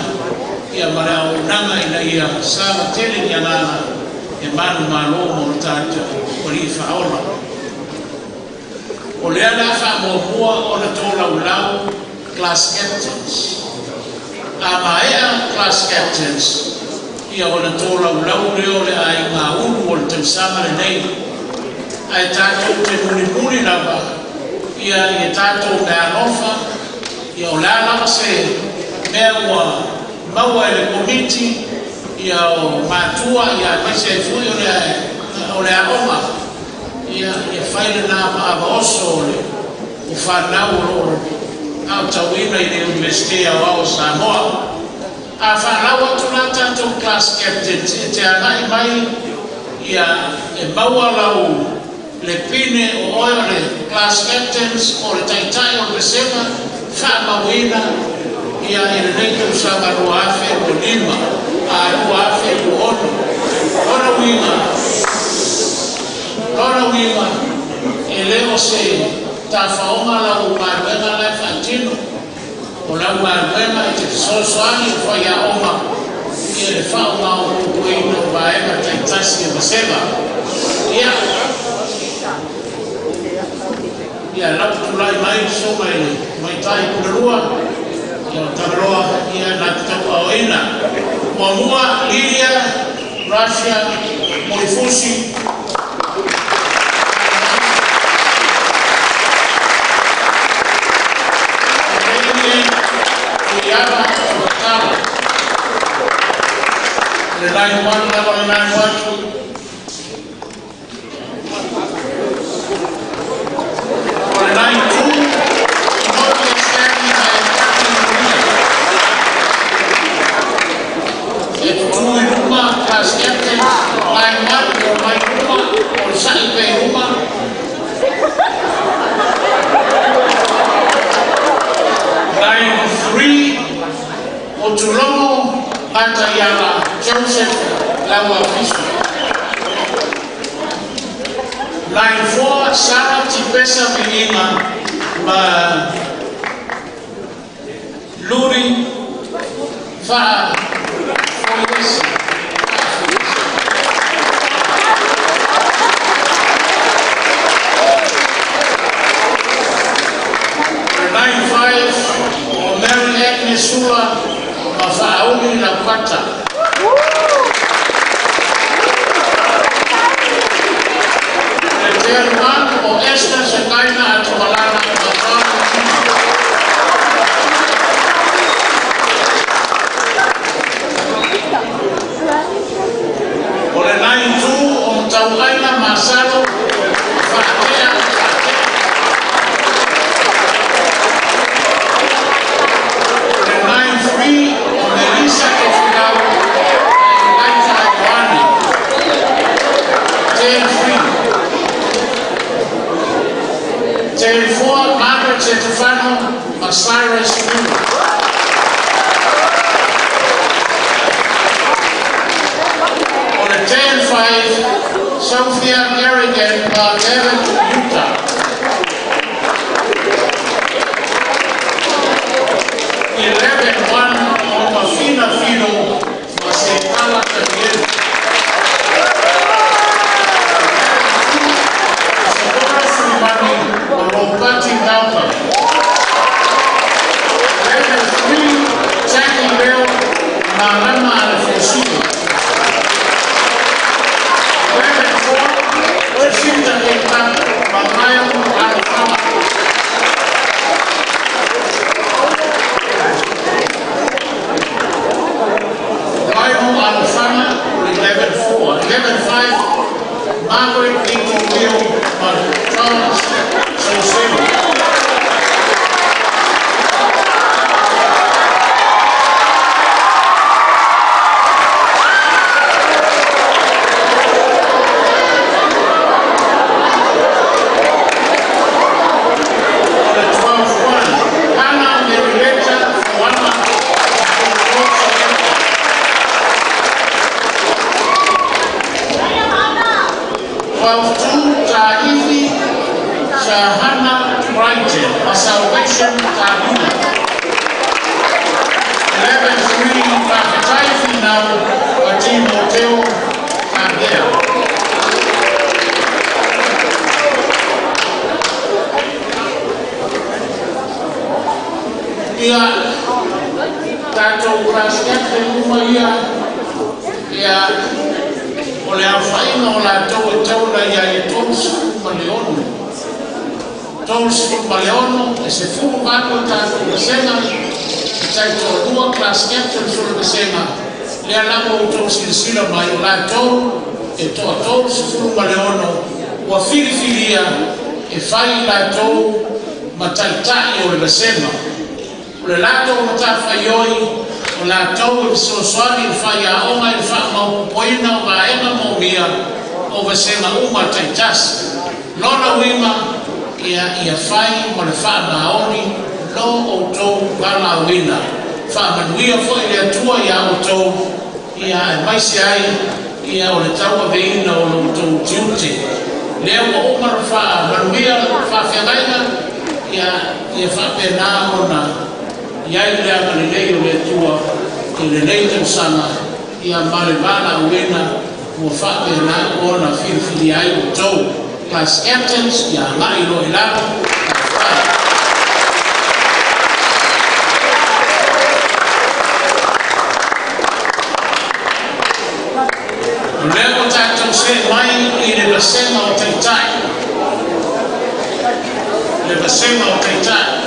[SPEAKER 4] ia, ma le auaunaga ina ia saga tele ni agaga e manumalo mo le tatou Alii Faaola. O lea le a faamuamua ona tolaulau class captains. A maea class captains, ia, ona tolaulau lea o le aiga ulu o le tausaga lenei. Ae tatou te mulimuli lava, ia, i tatou meaalofa, ia, o le a lava se mea ua maua e le komiti, ia, o matua, ia, aemaise ai foi o le aoga, ia, ia fai lena maavaoso o le o fanau o loo aotauina i le Iunivesite Aoao o Samoa. A faalau atu la tatou class captains, e te agai mai, ia, e maua lau le pine o oe o le class captains o le taitai o le vasega faamauina, ia, i lenei tausaga 2025 a 2026. Lona uiga e le o se tafaoga lau galuega la e faatino. O lau galuega e te fesoasoani o faiaoga ia le faaaogaina o vaega taitasi e vasega. Ia, ia, lau tulai mai susuga i le tamaitai Puleloa, ia, o Tagaloa, ia, na te tauaaoina. Muamua, Lilia Russia Mulifusi. Damien Tuiava Tuatala. Le 9-1 lava le 9-1. O le 9-2, Inoki Stanley ma e Kati Maria. E tutu i luma, class captain, 9-1, o mai luma, o le sa'i pe i luma. 9-3, o Tulogo Ataiala Joseph Lauafiso. 9-4, Sara Tipesa Viiga ma Luri Faa Foiesi. 9-5, o Mary Agnes Sula ma Faauli Laupata. Le 10-1, o Esther Sekaina Atumalana ma Faa Tima. O le 9-2, o Matauaina Masalo Faatea Faatea. O le 9-3, o Melissa Tofilau ma Elaita Ioane. 10-3. 10-4, Margaret Setefano ma Cyrus Miller. O le 10-5, Sophia Garrigan ma Kevin Utah. 11-1, o Mafina Filo ma Seikala Tanielu. Sabora Sulimani ma Ropati Nauta. 11-3, Jackie Bell ma Rama Alefosio. 11-4, Jacinta Kenta ma Mayo Alfama. Lionel Alfama, 11-4. 11-5, Margaret Nico Will ma Charles Soselo. O le 12-1, Hannah Merieta Foana 12-2, Tahifi Shahana Brighton, a Salvation Tahuna. 11-3, Pakataifi Nau, a Timoteo Kandea. Ia, tatou class captain uma ia, ia, o le aofa'iga o latou e taula ia i 36. 36 e 18 tatou vasega e taitoalua class captains o le vasega lea lava outou silasila mai o latou e toa 36 ua filifilia e fai latou ma ta'ita'i o le vasega. O le latou matafaioi o latou e fesoasoani i le faiaoga i le faamaopopoina o vaega moomia o vasega uma taitasi. Lona uiga ia ia fai ma le faamaoni lo outou valaauina. Faamanuia fo'i le Atua iā outou ia aemaise ai ia o le tauaveina o lo outou tiute. Lea ua uma na faamanuia faafeagaiga ia ia faapena ona iai le agalelei o le Atua i lenei tausaga ia ma le valaauina ua faapena ona filifili ai outou. Class captains, ia aga'i loa i lalo. Fai. O lea ua tatou se'e mai i le vasega o ta'ita'i. Le vasega o ta'ita'i.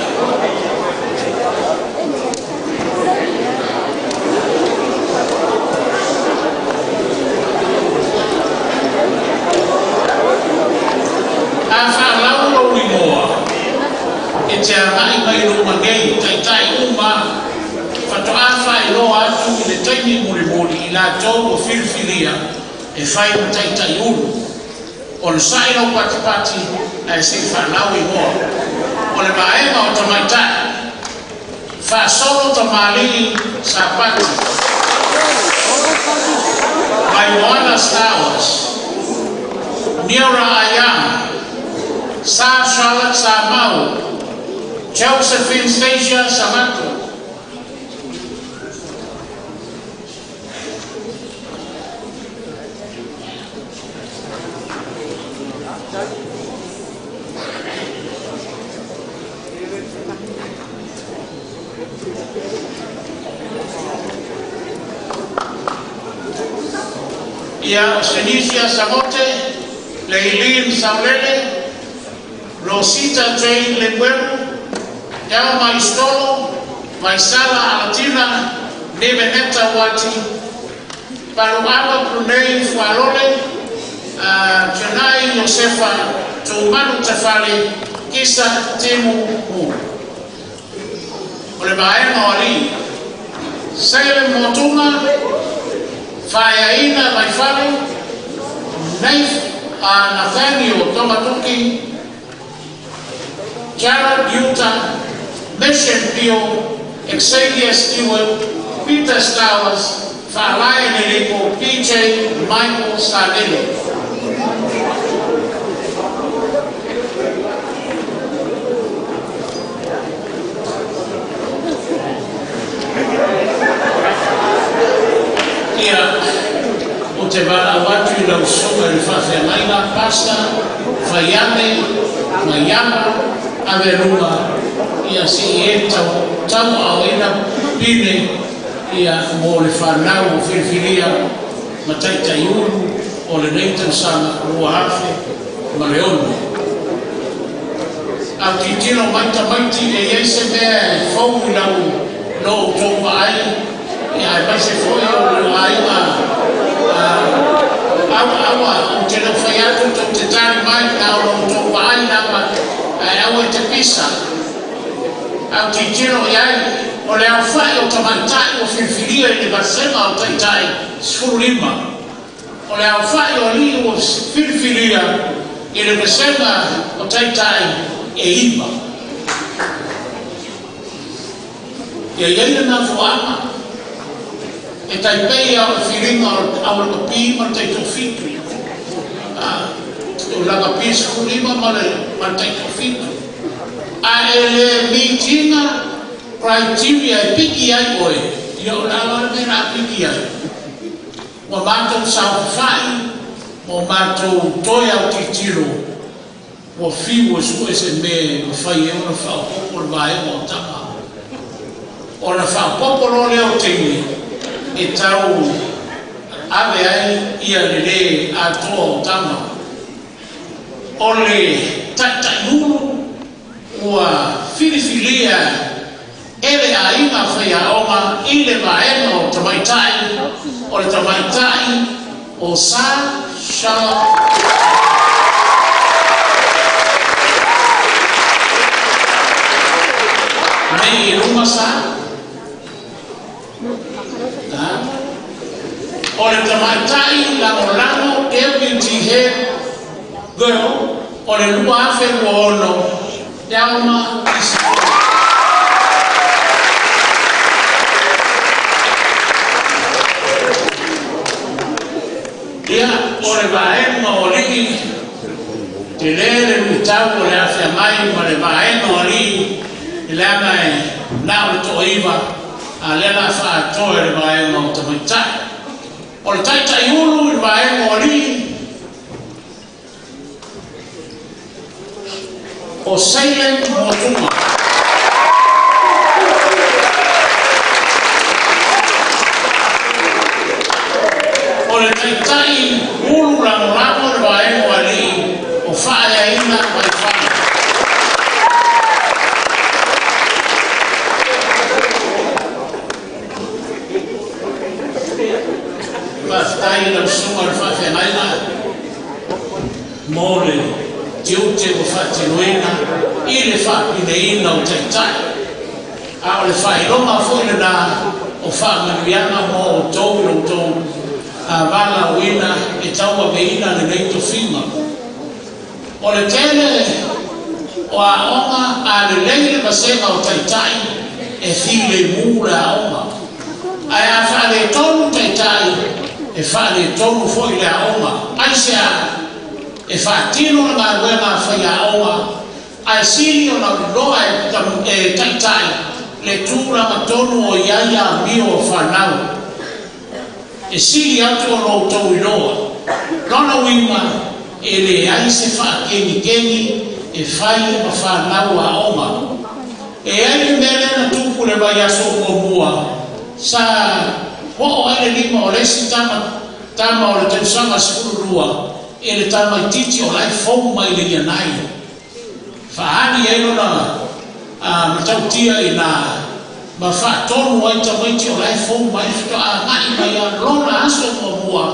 [SPEAKER 4] taimi mulimuli i latou ua filifilia e fai ma taʻitaʻi ulu o le saʻi lau patipati ae seʻi faalau igoa o le vaega o tamaitaʻi faasolo tamalii Sapati Vaimoana Stowers, Niora Ayama, Sa Charlotte Samau, Josephine Stasia Samato. Ia o Senisia Samote, Leilin Saulele, Rosita Jane Lemuelu, Elma Istolo, Vaisala Alatina, Neveneta Wati, Paluawa Brunei Fualole, Janai Josefa Tumanu Tafale, Kisa Timu Mu. O le vaega o alii, Salem Motunga, Faeaina Vaifale, Nath, Nathaniel Tomatuki, Jared Utah, Mission Pio, Xavier Stewart, Peter Stowers, Faalae Lelepo, PJ Michael Salele. Ia, ou te valaau atu i lau susuga i le faafeagaiga, Pastor Faiane Maiava Aveluga, ia se i e tauaaoina pine ia mo le fanau o filifilia ma taʻitaʻi ulu o lenei tausaga 2006. Autilotilo mai tamaiti e iai se mea e fou i lau no outou vaai ia aemaise foi o le aiga aua aua ou te le fai atu tou te tali mai na o lo outou vaai lava ae aua e te pisa. Autilotilo i ai o le aofaʻi o tamaitaʻi ua filifilia i le vasega o taʻitaʻi 15, o le aofaʻi o alii ua filifilia i le vasega o taʻitaʻi e 9. Ia iai le mafuaaga e taipei a o le filiga o le au lakapi ma le taitoafitu, o lakapi 15 ma le taitoafitu, a e le meet ina criteria e piki ai oe ia o le ala le mea na piki ai ua matou saofafaʻi ma o matou toe autilotilo ua fiu e suʻe se me mafai e ona faaopopo le vaega o tama ona faaopopo loa lea o teine e tau ave ai ia lelē atoa o tama o le taʻitaʻi ulu ua filifilia e le aiga faiaoga i le vaega o tamaitaʻi o le tamaitaʻi o Sa Charlotte nei i luma sa o le tamaitaʻi lagolago deputy head girl o le 2026, Delma Isabel. Ia o le vaega o alii telē le luitau o le afea mai ma le vaega o alii i leaga e na o le toaiva a lea la faatoe le vaega o tamaitaʻi o le taʻitaʻi ulu i le vaega o alii o Salem Motunga. O le taʻitaʻi ulu lagolago le vaega o alii o Faaleaina Vaifale. Faafetai lau susuga le faafeagaiga mo le tiute ua faatinoina i le faapineina o taʻitaʻi a o le faailoga foi lenā. o faamanuiaga mo outou i lo outou valaauina e tauaveina lenei tofiga. O le tele o aoga a lelei le vasega o taitai e filemu le aoga, ae a faaletonu taitai e faaletonu foi le aoga. Aisea? E faatino le galuega a faiaoga ae sili ona iloa e taitai le tulaga tonu o i ai amio o fanau. E sili atu ona outou iloa. Lona uiga e leai se faakenikeni e fai ma fanau aoga. E i ai le mea lea na tupu i le vaiaso muamua, sa oo ai le lima o le isi tama tama o le tausaga 12 i le tamaitiiti o la e fou mai le Year 9. Faaali ai lona matautia i ina ma faatonu ai tamaiti o la e fou mai faatoa agai mai lava lona aso muamua,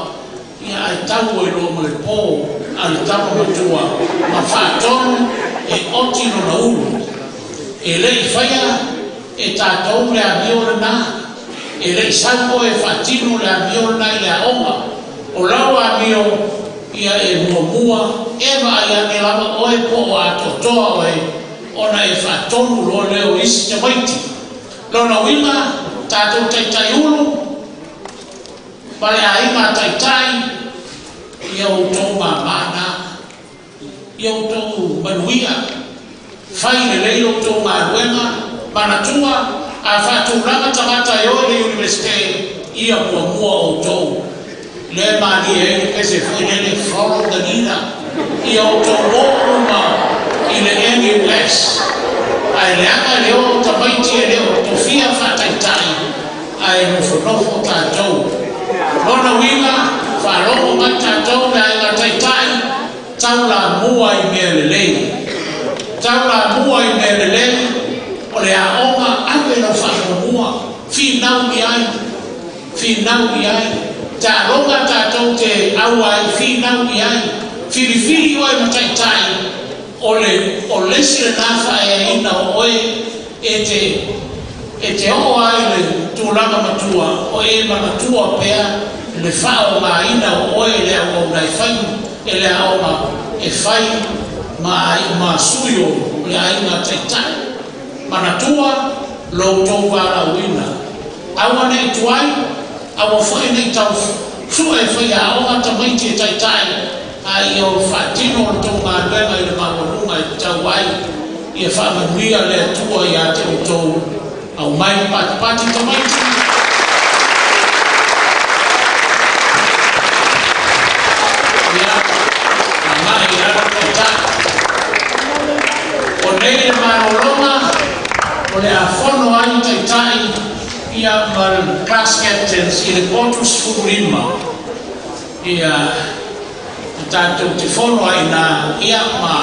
[SPEAKER 4] ia ae tau ai loa ma le po a le tama matua ma faatonu e oti lona ulu. E le i faia e tatou le amio lena, e le i sau oe e faatino le amio lena i le aoga. O lau amio ia e muamua e vaai ane lava oe po o atoatoa oe ona e faatonu loa lea o isi tamaiti. Lona uiga, tatou taitai ulu ma le aiga taitai, ia outou māmā na, ia outou manuia, fai lelei outou galuega. Manatua, a faatulaga tagata e o i le Iunivesite, ia muamua outou. Lea e malie ai le pese foi lele, follow the leader. Ia outou o uma i le NUS, ae leaga e le o tamaiti e le o tofia faataitai ae nofonofo tatou. Lona uiga, faalogo mai tatou le aiga taitai, taulamua i mea lelei, taulamua i mea lelei. O le aoga, ave lau faamuamua, finau i ai, finau i ai taaloga tatou te aua ai, finau i ai, filifili oe ma taitai. O le o le isi lena faaeaina o oe e te oo ai le tulaga matua o e manatua pea le faaogaina o oe le auauna e fai e le aoga e fai ma sui o le aiga taitai. Manatua lo outou valaauina, aua nei tuai, aua foi nei tau sue faiaoga tamaiti e taitai, a ia o faatino o le tou galuega i le maualuga e tau ai. Ia faamanuia le Atua iā te outou. Aumai patipati tamaiti. Ia agai i lalo taitai. O nei le malologa o le a fono ai taitai ia ma class captains i le 35 ia tatou te fono ai na ia ma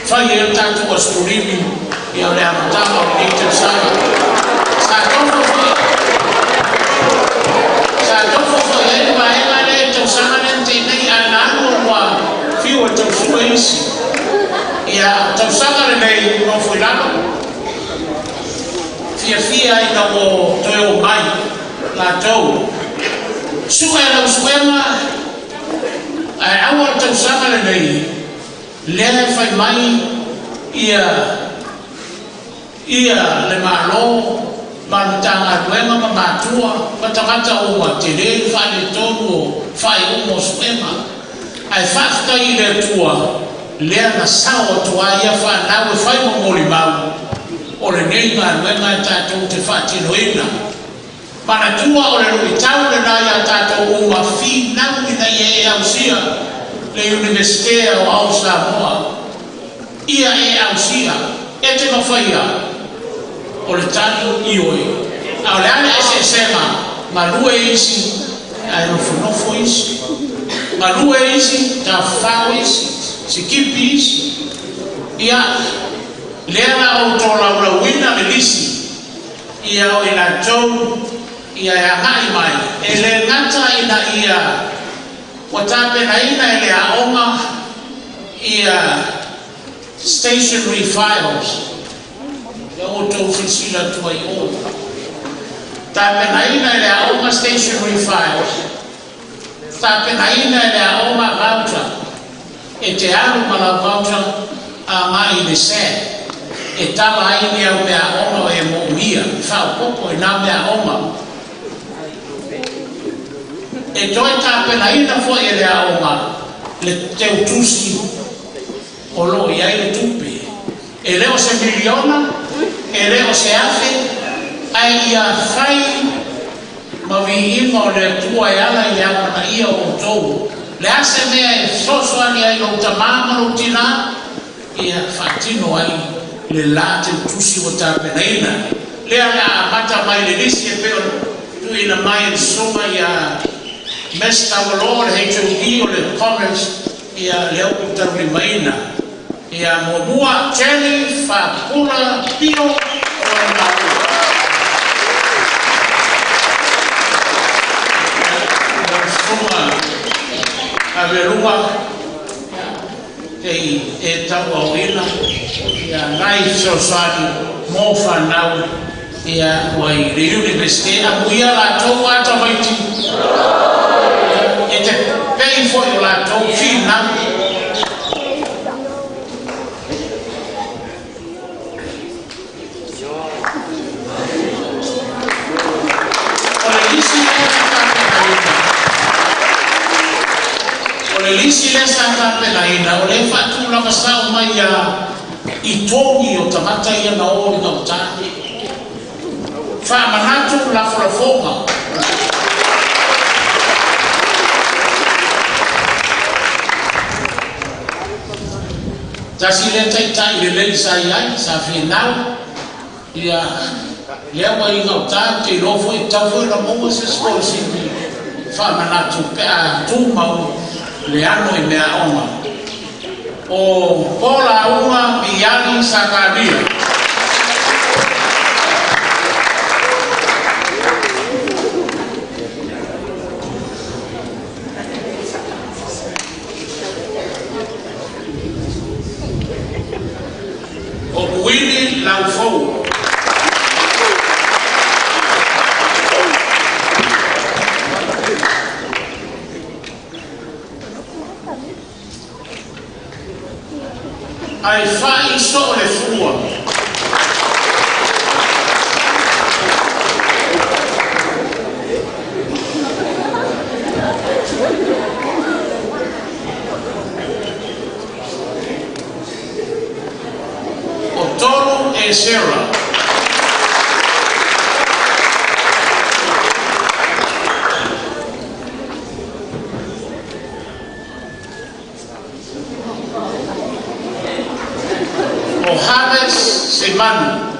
[SPEAKER 4] fai ai o tatou Aso Filivi ia o le amataga o lenei tausaga. Sa tofo foi ai le vaega lea i tausaga lea na teinei, ae na alu ua fiu e tausua isi. Ia tausaga lenei nofo i lalo fiafia ina ua toe o mai latou su'e lau suega, ae aua le tausaga lenei lea e fai mai ia ia le Malo ma le Matagaluega ma matua ma tagata uma tele le faaletonu o faaiuga o suega. Ae faafetai i le Atua lea na sao atu ai ia fanau e fai ma molimau o lenei galuega e tatou te faatinoina. Manatua o le luitau lenā iā tatou uma finau ina ia e ausia le Iunivesite Aoao o Samoa. Ia e ausia e te mafaia o le tali ioe, a o le a le eseesega? Galue isi ae nofonofo isi, galue isi, tafafao isi, sikipi isi. Ia lea la ou tolaulauina le lisi ia o i latou ia e agai mai. E le gata ina ia ua tapenaina e le aoga ia stationary files ia outou silasila atu ai o. Tapenaina e le aoga stationary files. Tapenaina e le aoga voucher. E te alu ma lau voucher agai i le SAD. E tala ai ni au meaaoga o e moomia, e faaopoopo i na meaaoga. E toe tapenaina foi e le aoga le teutusi o loo i ai le tupe. E le o se miliona, e le o se afe, ae ia fai ma viiga o le Atua e ala i le amanaia o outou. Le a se mea e fesoasoani ai lou tamā ma lou tinā, ia faatino ai le la teutusi ua tapenaina. Lea le a amata mai le lisi e pei ona tuuina mai e le susuga ia Mes Taualoa o le HOD o le Commerce, ia lea ua ou taulimaina. Ia muamua Jenny Faapula Pio o le Malo. Lau susuga Aveluga te i e tauaoina ia nai fesoasoani mo fanau ia ua i le universite amuia latou a tamaiti e te pei foi o latou finau. O le lisi lea sa tapenaina, o le lisi lea sa tapenaina, o le faatulaga sao mai ia i togi o tagata ia na o i gauta. Faamanatu lafolafoga. Tasi lea taitai lelei sa i ai, sa finau, ia lea ua i gauta, te iloa foi tau foi na maua se scholarship faamanatu pe a tumau le ano i meaaoga. O Polauga Miali Sakaria. O Willie Laufou. Ai fai so le fua. O Tolu e Sarah. O Haves Semanu.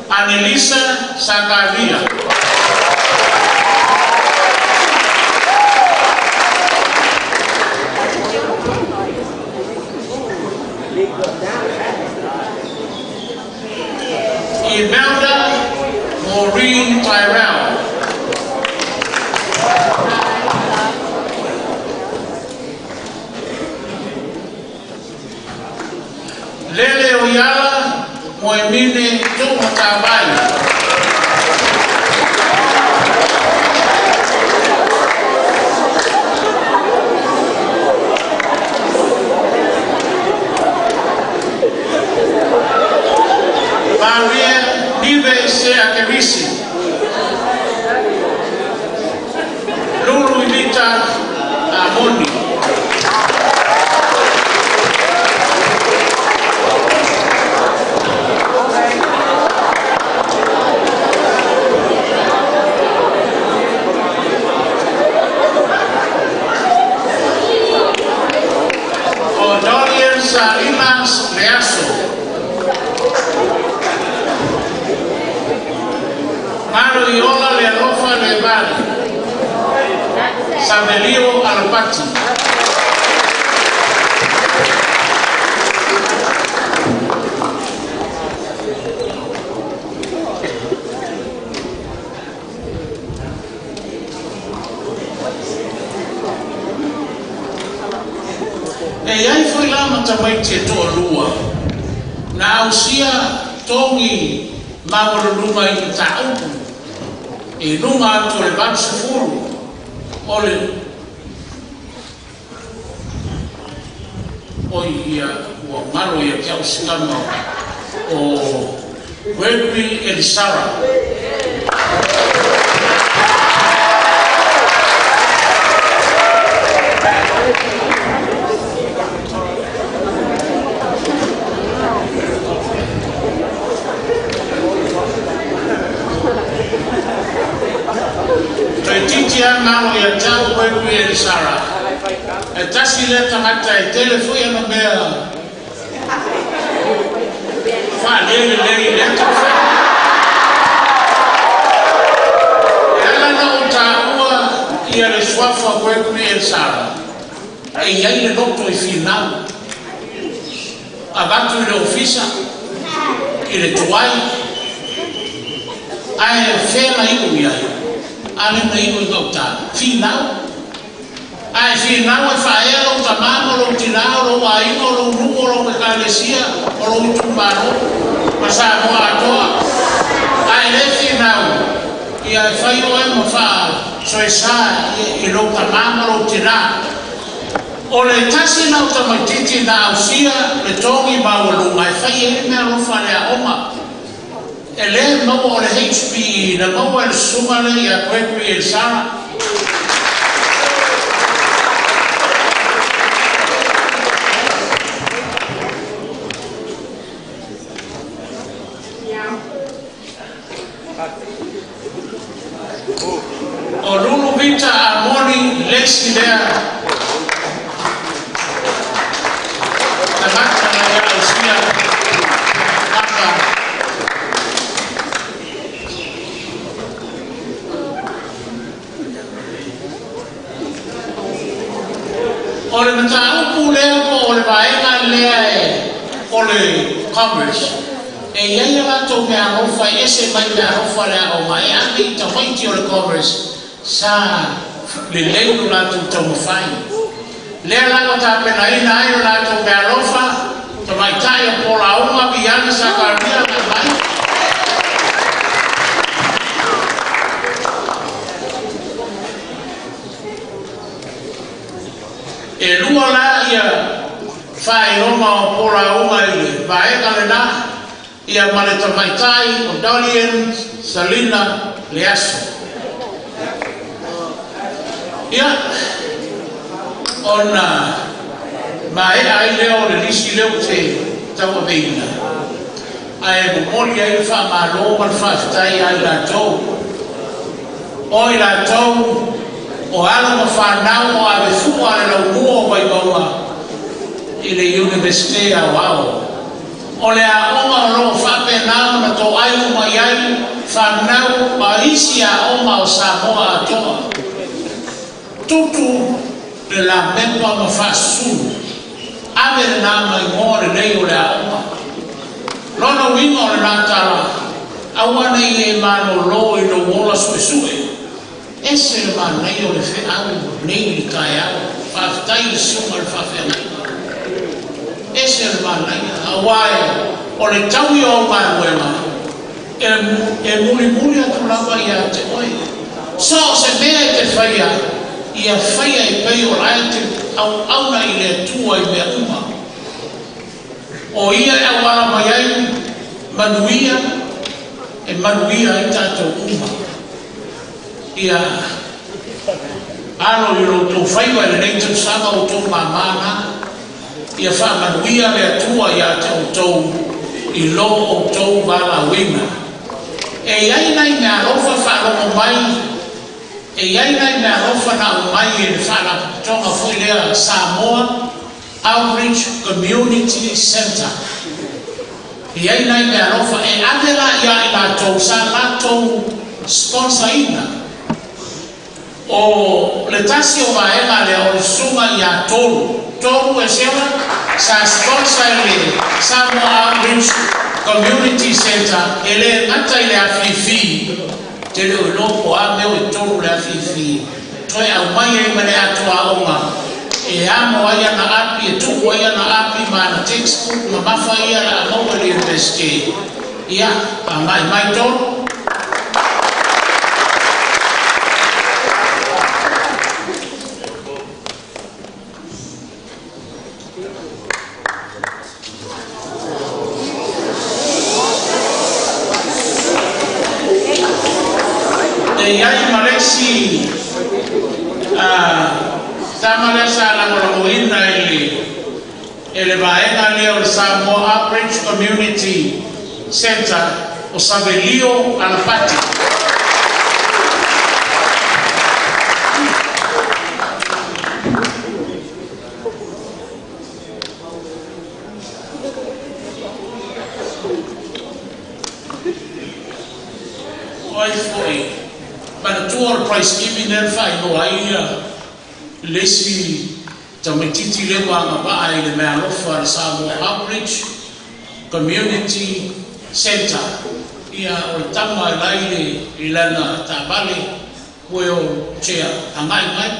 [SPEAKER 4] Anelisa Sakaria. Imelda Maureen Tyrell. Lele Oyala Moemine Tumatavai. Maria Nive Seakerisi. Lulu Imita Amoni. O Dorian Salinas Leaso. Maro Iola Le Alofa Le Vale. Savelio Alapati. E ai foi la tamaiti e to'alua na ausia togi maualuluga i mataupu i luga atu o le 80 o le oi ia ua galo ia te a'u si tama o Gregory Elisara. Toeitiiti lava galo ia te a'u Gregory Elisara, e tasi lea tagata e tele fo'i ana mea faalelelei i lea tausaga. E ala ona ou tāua ia le suafa Gregory Elisara, e i ai le loto i finau, avatu i le ofisa, i le tuai, ae fea na iu i ai, a le na iu i gauta, finau. Ae finau e faaea lou tamā ma lou tinā, o lou aiga, o lou nuu, o lou ekalesia, o lou itumalo, ma Samoa atoa. Ae le finau, ia e fai oe ma faasoesā i lou tamā ma lou tinā. O le tasi lena o tamaitiiti na ausia le togi maualuga e fai ai le meaalofa a le aoga. E lē maua o le HPE na maua e le susuga lea ia Gregory Elisara. O Lulu Vita Amoni le isi lea tagata na ia ausia maka. O le mataupu lea po o le vaega lea e o le Commerce, e i ai a latou meaalofa e ese mai meaalofa a le aoga e ave i tamaiti o le Commerce sa lelei lo latou taumafai. Lea la ua tapenaina ai lo latou meaalofa, tamaitai o Polauga, Viana, Sakaria, agai mai. E lua la ia faailoga o Polauga i le vaega lena, ia ma le tamaitai o Dolian Salina Leaso. Ia, ona maea ai lea o le lisi lea ou te tauaveina, ae momoli ai le faamalo ma le faafetai ia i latou, o i latou o alo ma fanau o ave fua a le laumua o Vaimauga i le Iunivesite Aoao. O le aoga o lo o faapena ona toai uma i ai fanau ma isi aoga o Samoa atoa. Tutu le lamepa ma faasusulu, ave lena ma igoa lelei o le aoga. Lona uiga o lena tala, aua ne i e malolo i lou ola suesue. Ese le manaia o le feau nei i le taeao. Faafetai i le susuga i le faafeagaiga. Ese le manaia, aua e o le taui o au galuega e, e mulimuli atu lava ia te oe. So o se mea e te faia, ia faia e pei o la e te auauna i le Atua i mea uma. O ia e auala mai ai manuia, e manuia ai tatou uma. Ia alo i lo outou faiva i lenei tausaga o outou māmā na. Ia faamanuia le Atua iā te outou i lo outou valaauina. E i ai nai meaalofa faalogo mai, e i ai nai meaalofa na aumai e le Faalapotopotoga foi lea Samoa Outreach Community Centre. E i ai nai meaalofa e ave la iā i latou sa latou sponsor ina. O le tasi o vaega lea o le susuga ia Tolu, Tolu Esera, sa sponsor e le Samoa Outreach Community Centre e le gata i le afifi, te le o iloa po o a mea o i totonu o le afifi, toe aumai ai ma le atoaoga e amo ai ana api, e tuu ai ana api ma ana textbook ma mafa ia la maua i le Iunivesite. Ia, agai mai Tolu. E i ai ma le isi tama lea sa lagolagoina i le e le vaega lea o le Samoa Outreach Community Centre o Savelio Alapati. O ai foi, manatua o le prize giving lea na faailoa ai le isi tamaitiiti lea ua agavaa i le meaalofa a le Samoa Outreach Community Centre. Ia, o le tama e la i lana taavale wheelchair, agai mai.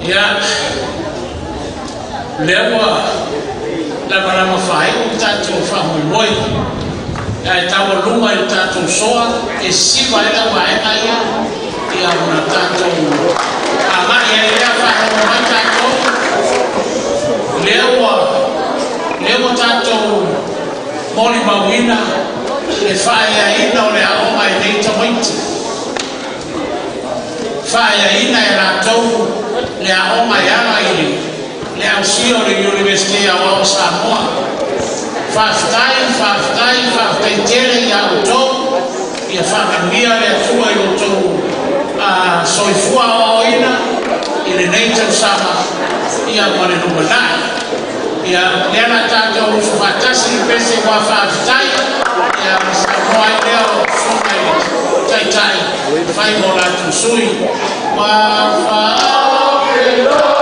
[SPEAKER 4] Ia, lea ua lamalama faaiu le tatou faamoemoe, ae taualuga i le tatou soa e siva ai lau vaega ia, ia ona tatou agai ai lea. Faalogo mai tatou, lea ua tatou molimauina le faaeaina o le aoga e nei tamaiti, faaeaina e latou le aoga e ala i le ausia o le Iunivesite Aoao o Samoa. Faafetai, faafetai, faafetai tele ia outou. Ia faamanuia le Atua i outou soifua aoaoina i lenei tausaga ia ma le lumanai. Ia lea la tatou usu faatasi i pese ua faafetai ia ma saunoa ai lea o susuga i le taitai fai mo latou sui ua faafeiloai.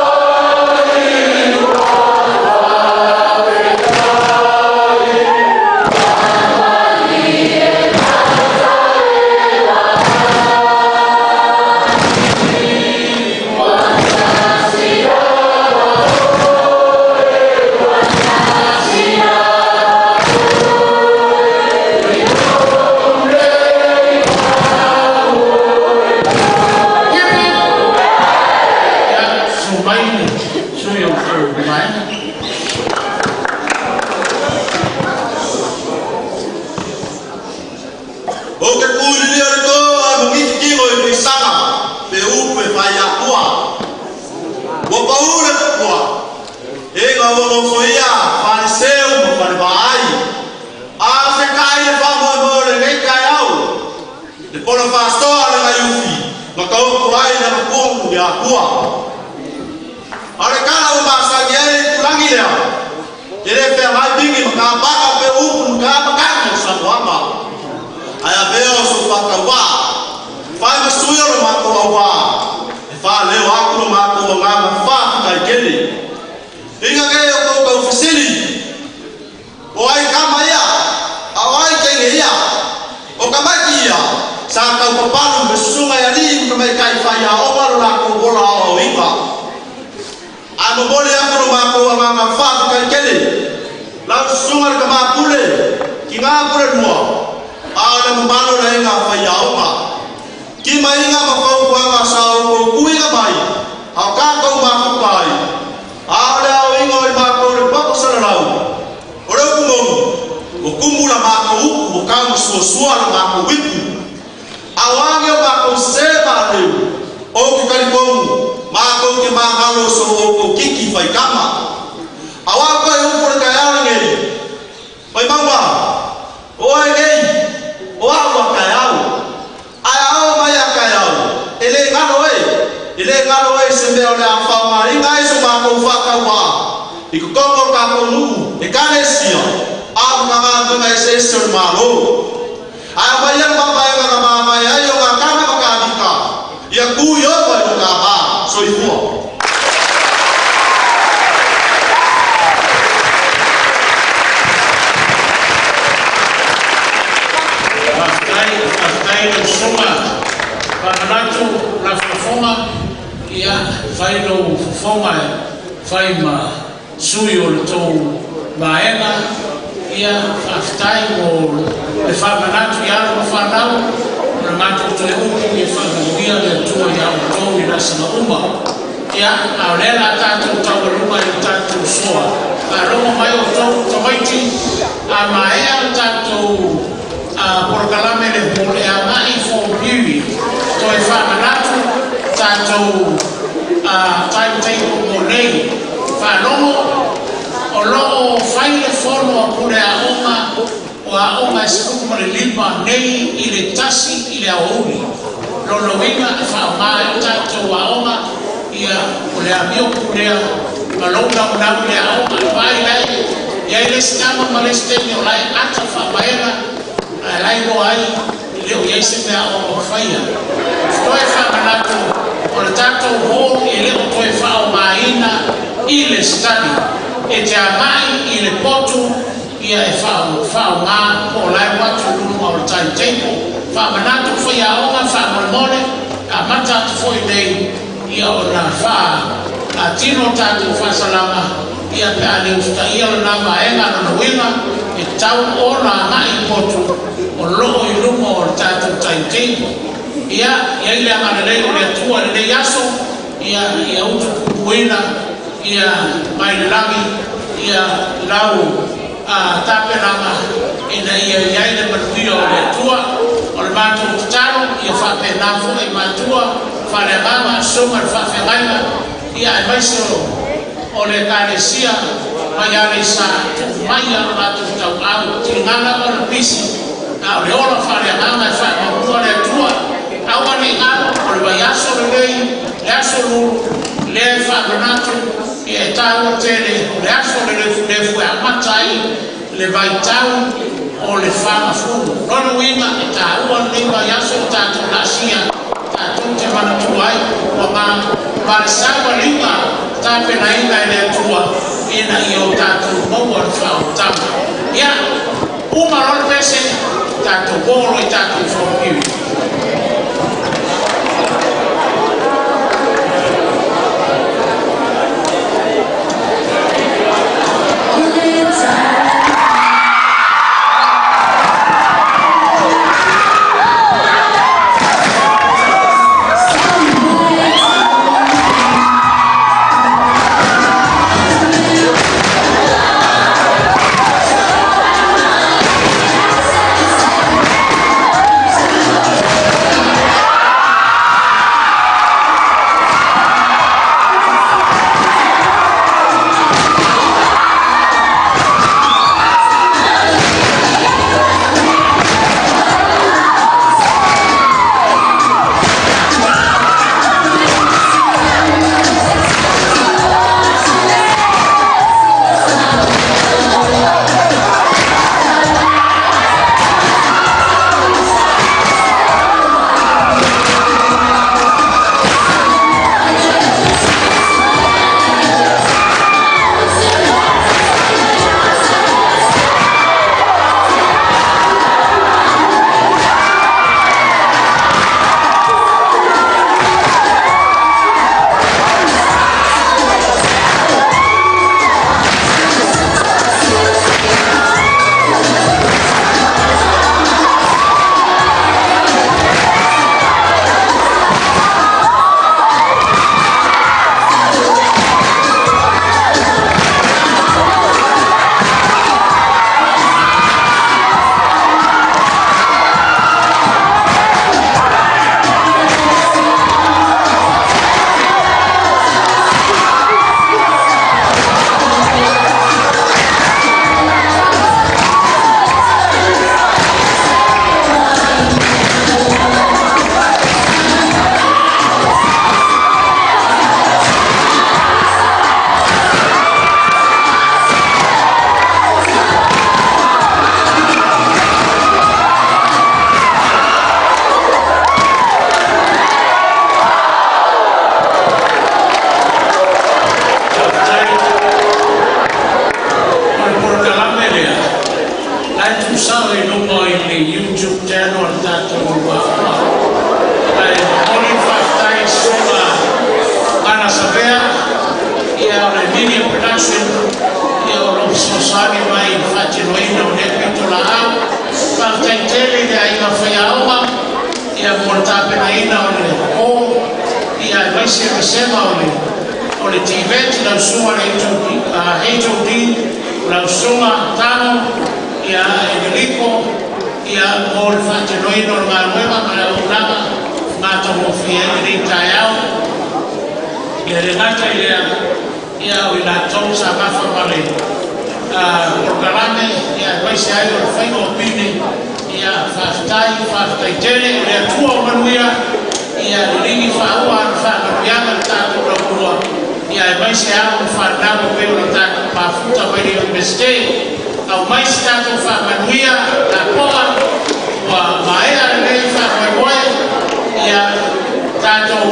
[SPEAKER 4] Ia, susu mai le sui o le vaega.
[SPEAKER 5] O ke kūlili o le tō a mangiti tino i pisaga pe upu e fai atua. Ua pau le pua. E ngā ua nofoia Fariseu ma Falevaai. A se kai le wha moe moe le nei kai au. Le pona whastoa le ngai ufi. Ma ka upu ai le mapungu le atua. A le kala o masangi ai le tulangi lea. E le whea mai bingi ma ka baka pe upu ma ka makani o samoama. Ai a vea o so whakawā. Whai ma sui o lo mākou auā. E wha leo aku lo mākou o ngā wha kai kele. Inga ke o kou kau fisili. O ai kama ia. A o ai kenge ia. O ka maiki ia. Sa kau papalu me susunga i ali ka mai kai whai a o lo lākou ola o inga. A mo mole aku lo mākou a ngā wha kai kele. Lau susunga le ka māpule. Ki ngā pule mua. A le mamalo le inga whai a onga. Ki mai inga ma kau kuanga sa o kou kuinga mai. A o kākou mafupai. A o le au inga o i mākou le papa salalau. O le upu monu. O kumu la mākou upu o kau suasua la mākou ipu. A o age o mākou se mā leu. O ke karikongu. Mākou ke māngalo so o kou kiki whai kama. A wā koe upu le kai au ngei. Mai maua. O ai ngei. O au a kai au. Ai ao mai a kai au. E le ngalo e. E le ngalo e se mea o le a whaunga inga e so mākou whakauā. I ko kongo ka matou nuu, ekalesia, a o Matagaluega eseese o le Malo. Ae aumaia le mavaega na mavae ai o Gakana ma Kamika, ia tu i ova i lo ta va. Soifua.
[SPEAKER 4] Faafetai, faafetai lau Susuga Faamanatu Lafolafoga, ia fai lou fofoga e fai ma sui o le tou vaega. Ia faafetai mo le faamanatu i alo ma fanau. O le matou toe upu, ia faamanuia le Atua ia outou i laasaga uma. Ia, a o lea o le a tatou taualuga i le tatou soa. Faalogo mai outou tamaiti, a maea le tatou polokalame le hall e agai form period. Toe faamanatu tatou timetable mo nei. Faalogo, o lo o fai le fono a pule aoga o aoga e 15 nei i le 1 i le aoauli. Lona uiga e faaaoga ai le tatou aoga, ia o le amio pulea ma lou naunau i le aoga. Vaai lai, i ai le isi tama ma le isi teine o la e ata faamaela, ae la iloa ai e le o i ai se mea aoga o faia. Toe faamanatu, o le tatou hall e le o toe faaaogaina i le study. E te agai i le potu ia e faaaoga po o la e o atu i luga o le timetable. Faamanatu faiaoga faamolemole, amata atu foi nei ia ona faatino tatou faasalaga ia pe a le usitaia lona vaega. Lona uiga e tau ona agai i potu o loo i luga o le tatou timetable. Ia i ai le agalelei o le Atua i lenei aso, ia ia utupupuina ia mai le lagi ia lau tapenaga ina ia i ai le manuia o le Atua. O le matou tatalo ia faapena foi matua faaleagaga susuga le faafeagaiga ia aemaise o le ekalesia mai Aleisa tuu mai a lo latou tauau tiga lava o le pisi a o le ola faaleagaga e faamamua le Atua. Aua ne i galo, o le vaiaso lenei, le aso Lulu lea e faamanatu ia e taua tele, o le aso le lefulefu e amata ai le vaitau o le fagafulu. Lona uiga e taua lenei vaiaso o tatou laasia tatou te manatua ai ua ma le saualiga tapenaina e le Atua ina ia o tatou maua le faaolataga. Ia uma loa le pese, tatou o loa i tatou form period. Tapenaina o le o ia aemaise vasega o le TVET, lau susuga le HOD, lau susuga Tano ia Enelico ia mo le faatinoina o le galuega ma le auaunaga matagofie ai lenei taeao. Ia le gata i lea, ia o i latou sa nafa ma le polokalame ia aemaise ai o le faiga o pine, ia faafetai, faafetai tele. O le Atua o manuia ia liligi faaua ana faamanuiaga le tatou laulua ia aemaise alo ma fanau e pei ona tatou mafuta mai le Iunivesite. Aumai se tatou faamanuia tapoa ua maea lenei faamoemoe. Ia tatou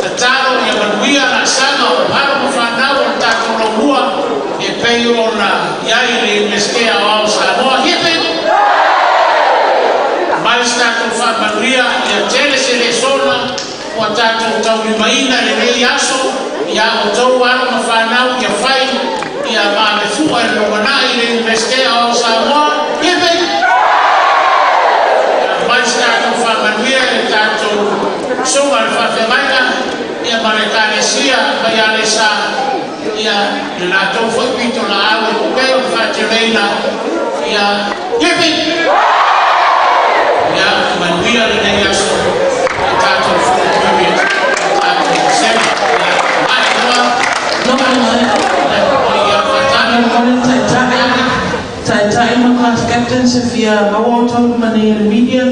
[SPEAKER 4] tatalo ia manuia laasaga o alo ma fanau o le tatou laulua e pei ona i ai le Iunivesite Aoao o Samoa. Hip hip! Mai se tatou faamanuia ia tele se lesona ua tatou taulimaina lenei aso ia outou alo ma fanau ia fai ia maamefua i le lumanai i le Iunivesite Aoao o Samoa. Hip hip! Mai se tatou faamanuia i le tatou susuga le faafeagaiga ia ma le Ekalesia mai Aleisa ia le latou foi pitolaau e pei ona faatinoina ia. Hip hip! Ia manuia lenei aso i tatou full period tatou vasega ia maimoa. Ia fatani.
[SPEAKER 6] O le taitai, taitai ma class captain se fia maua o tau manei le media.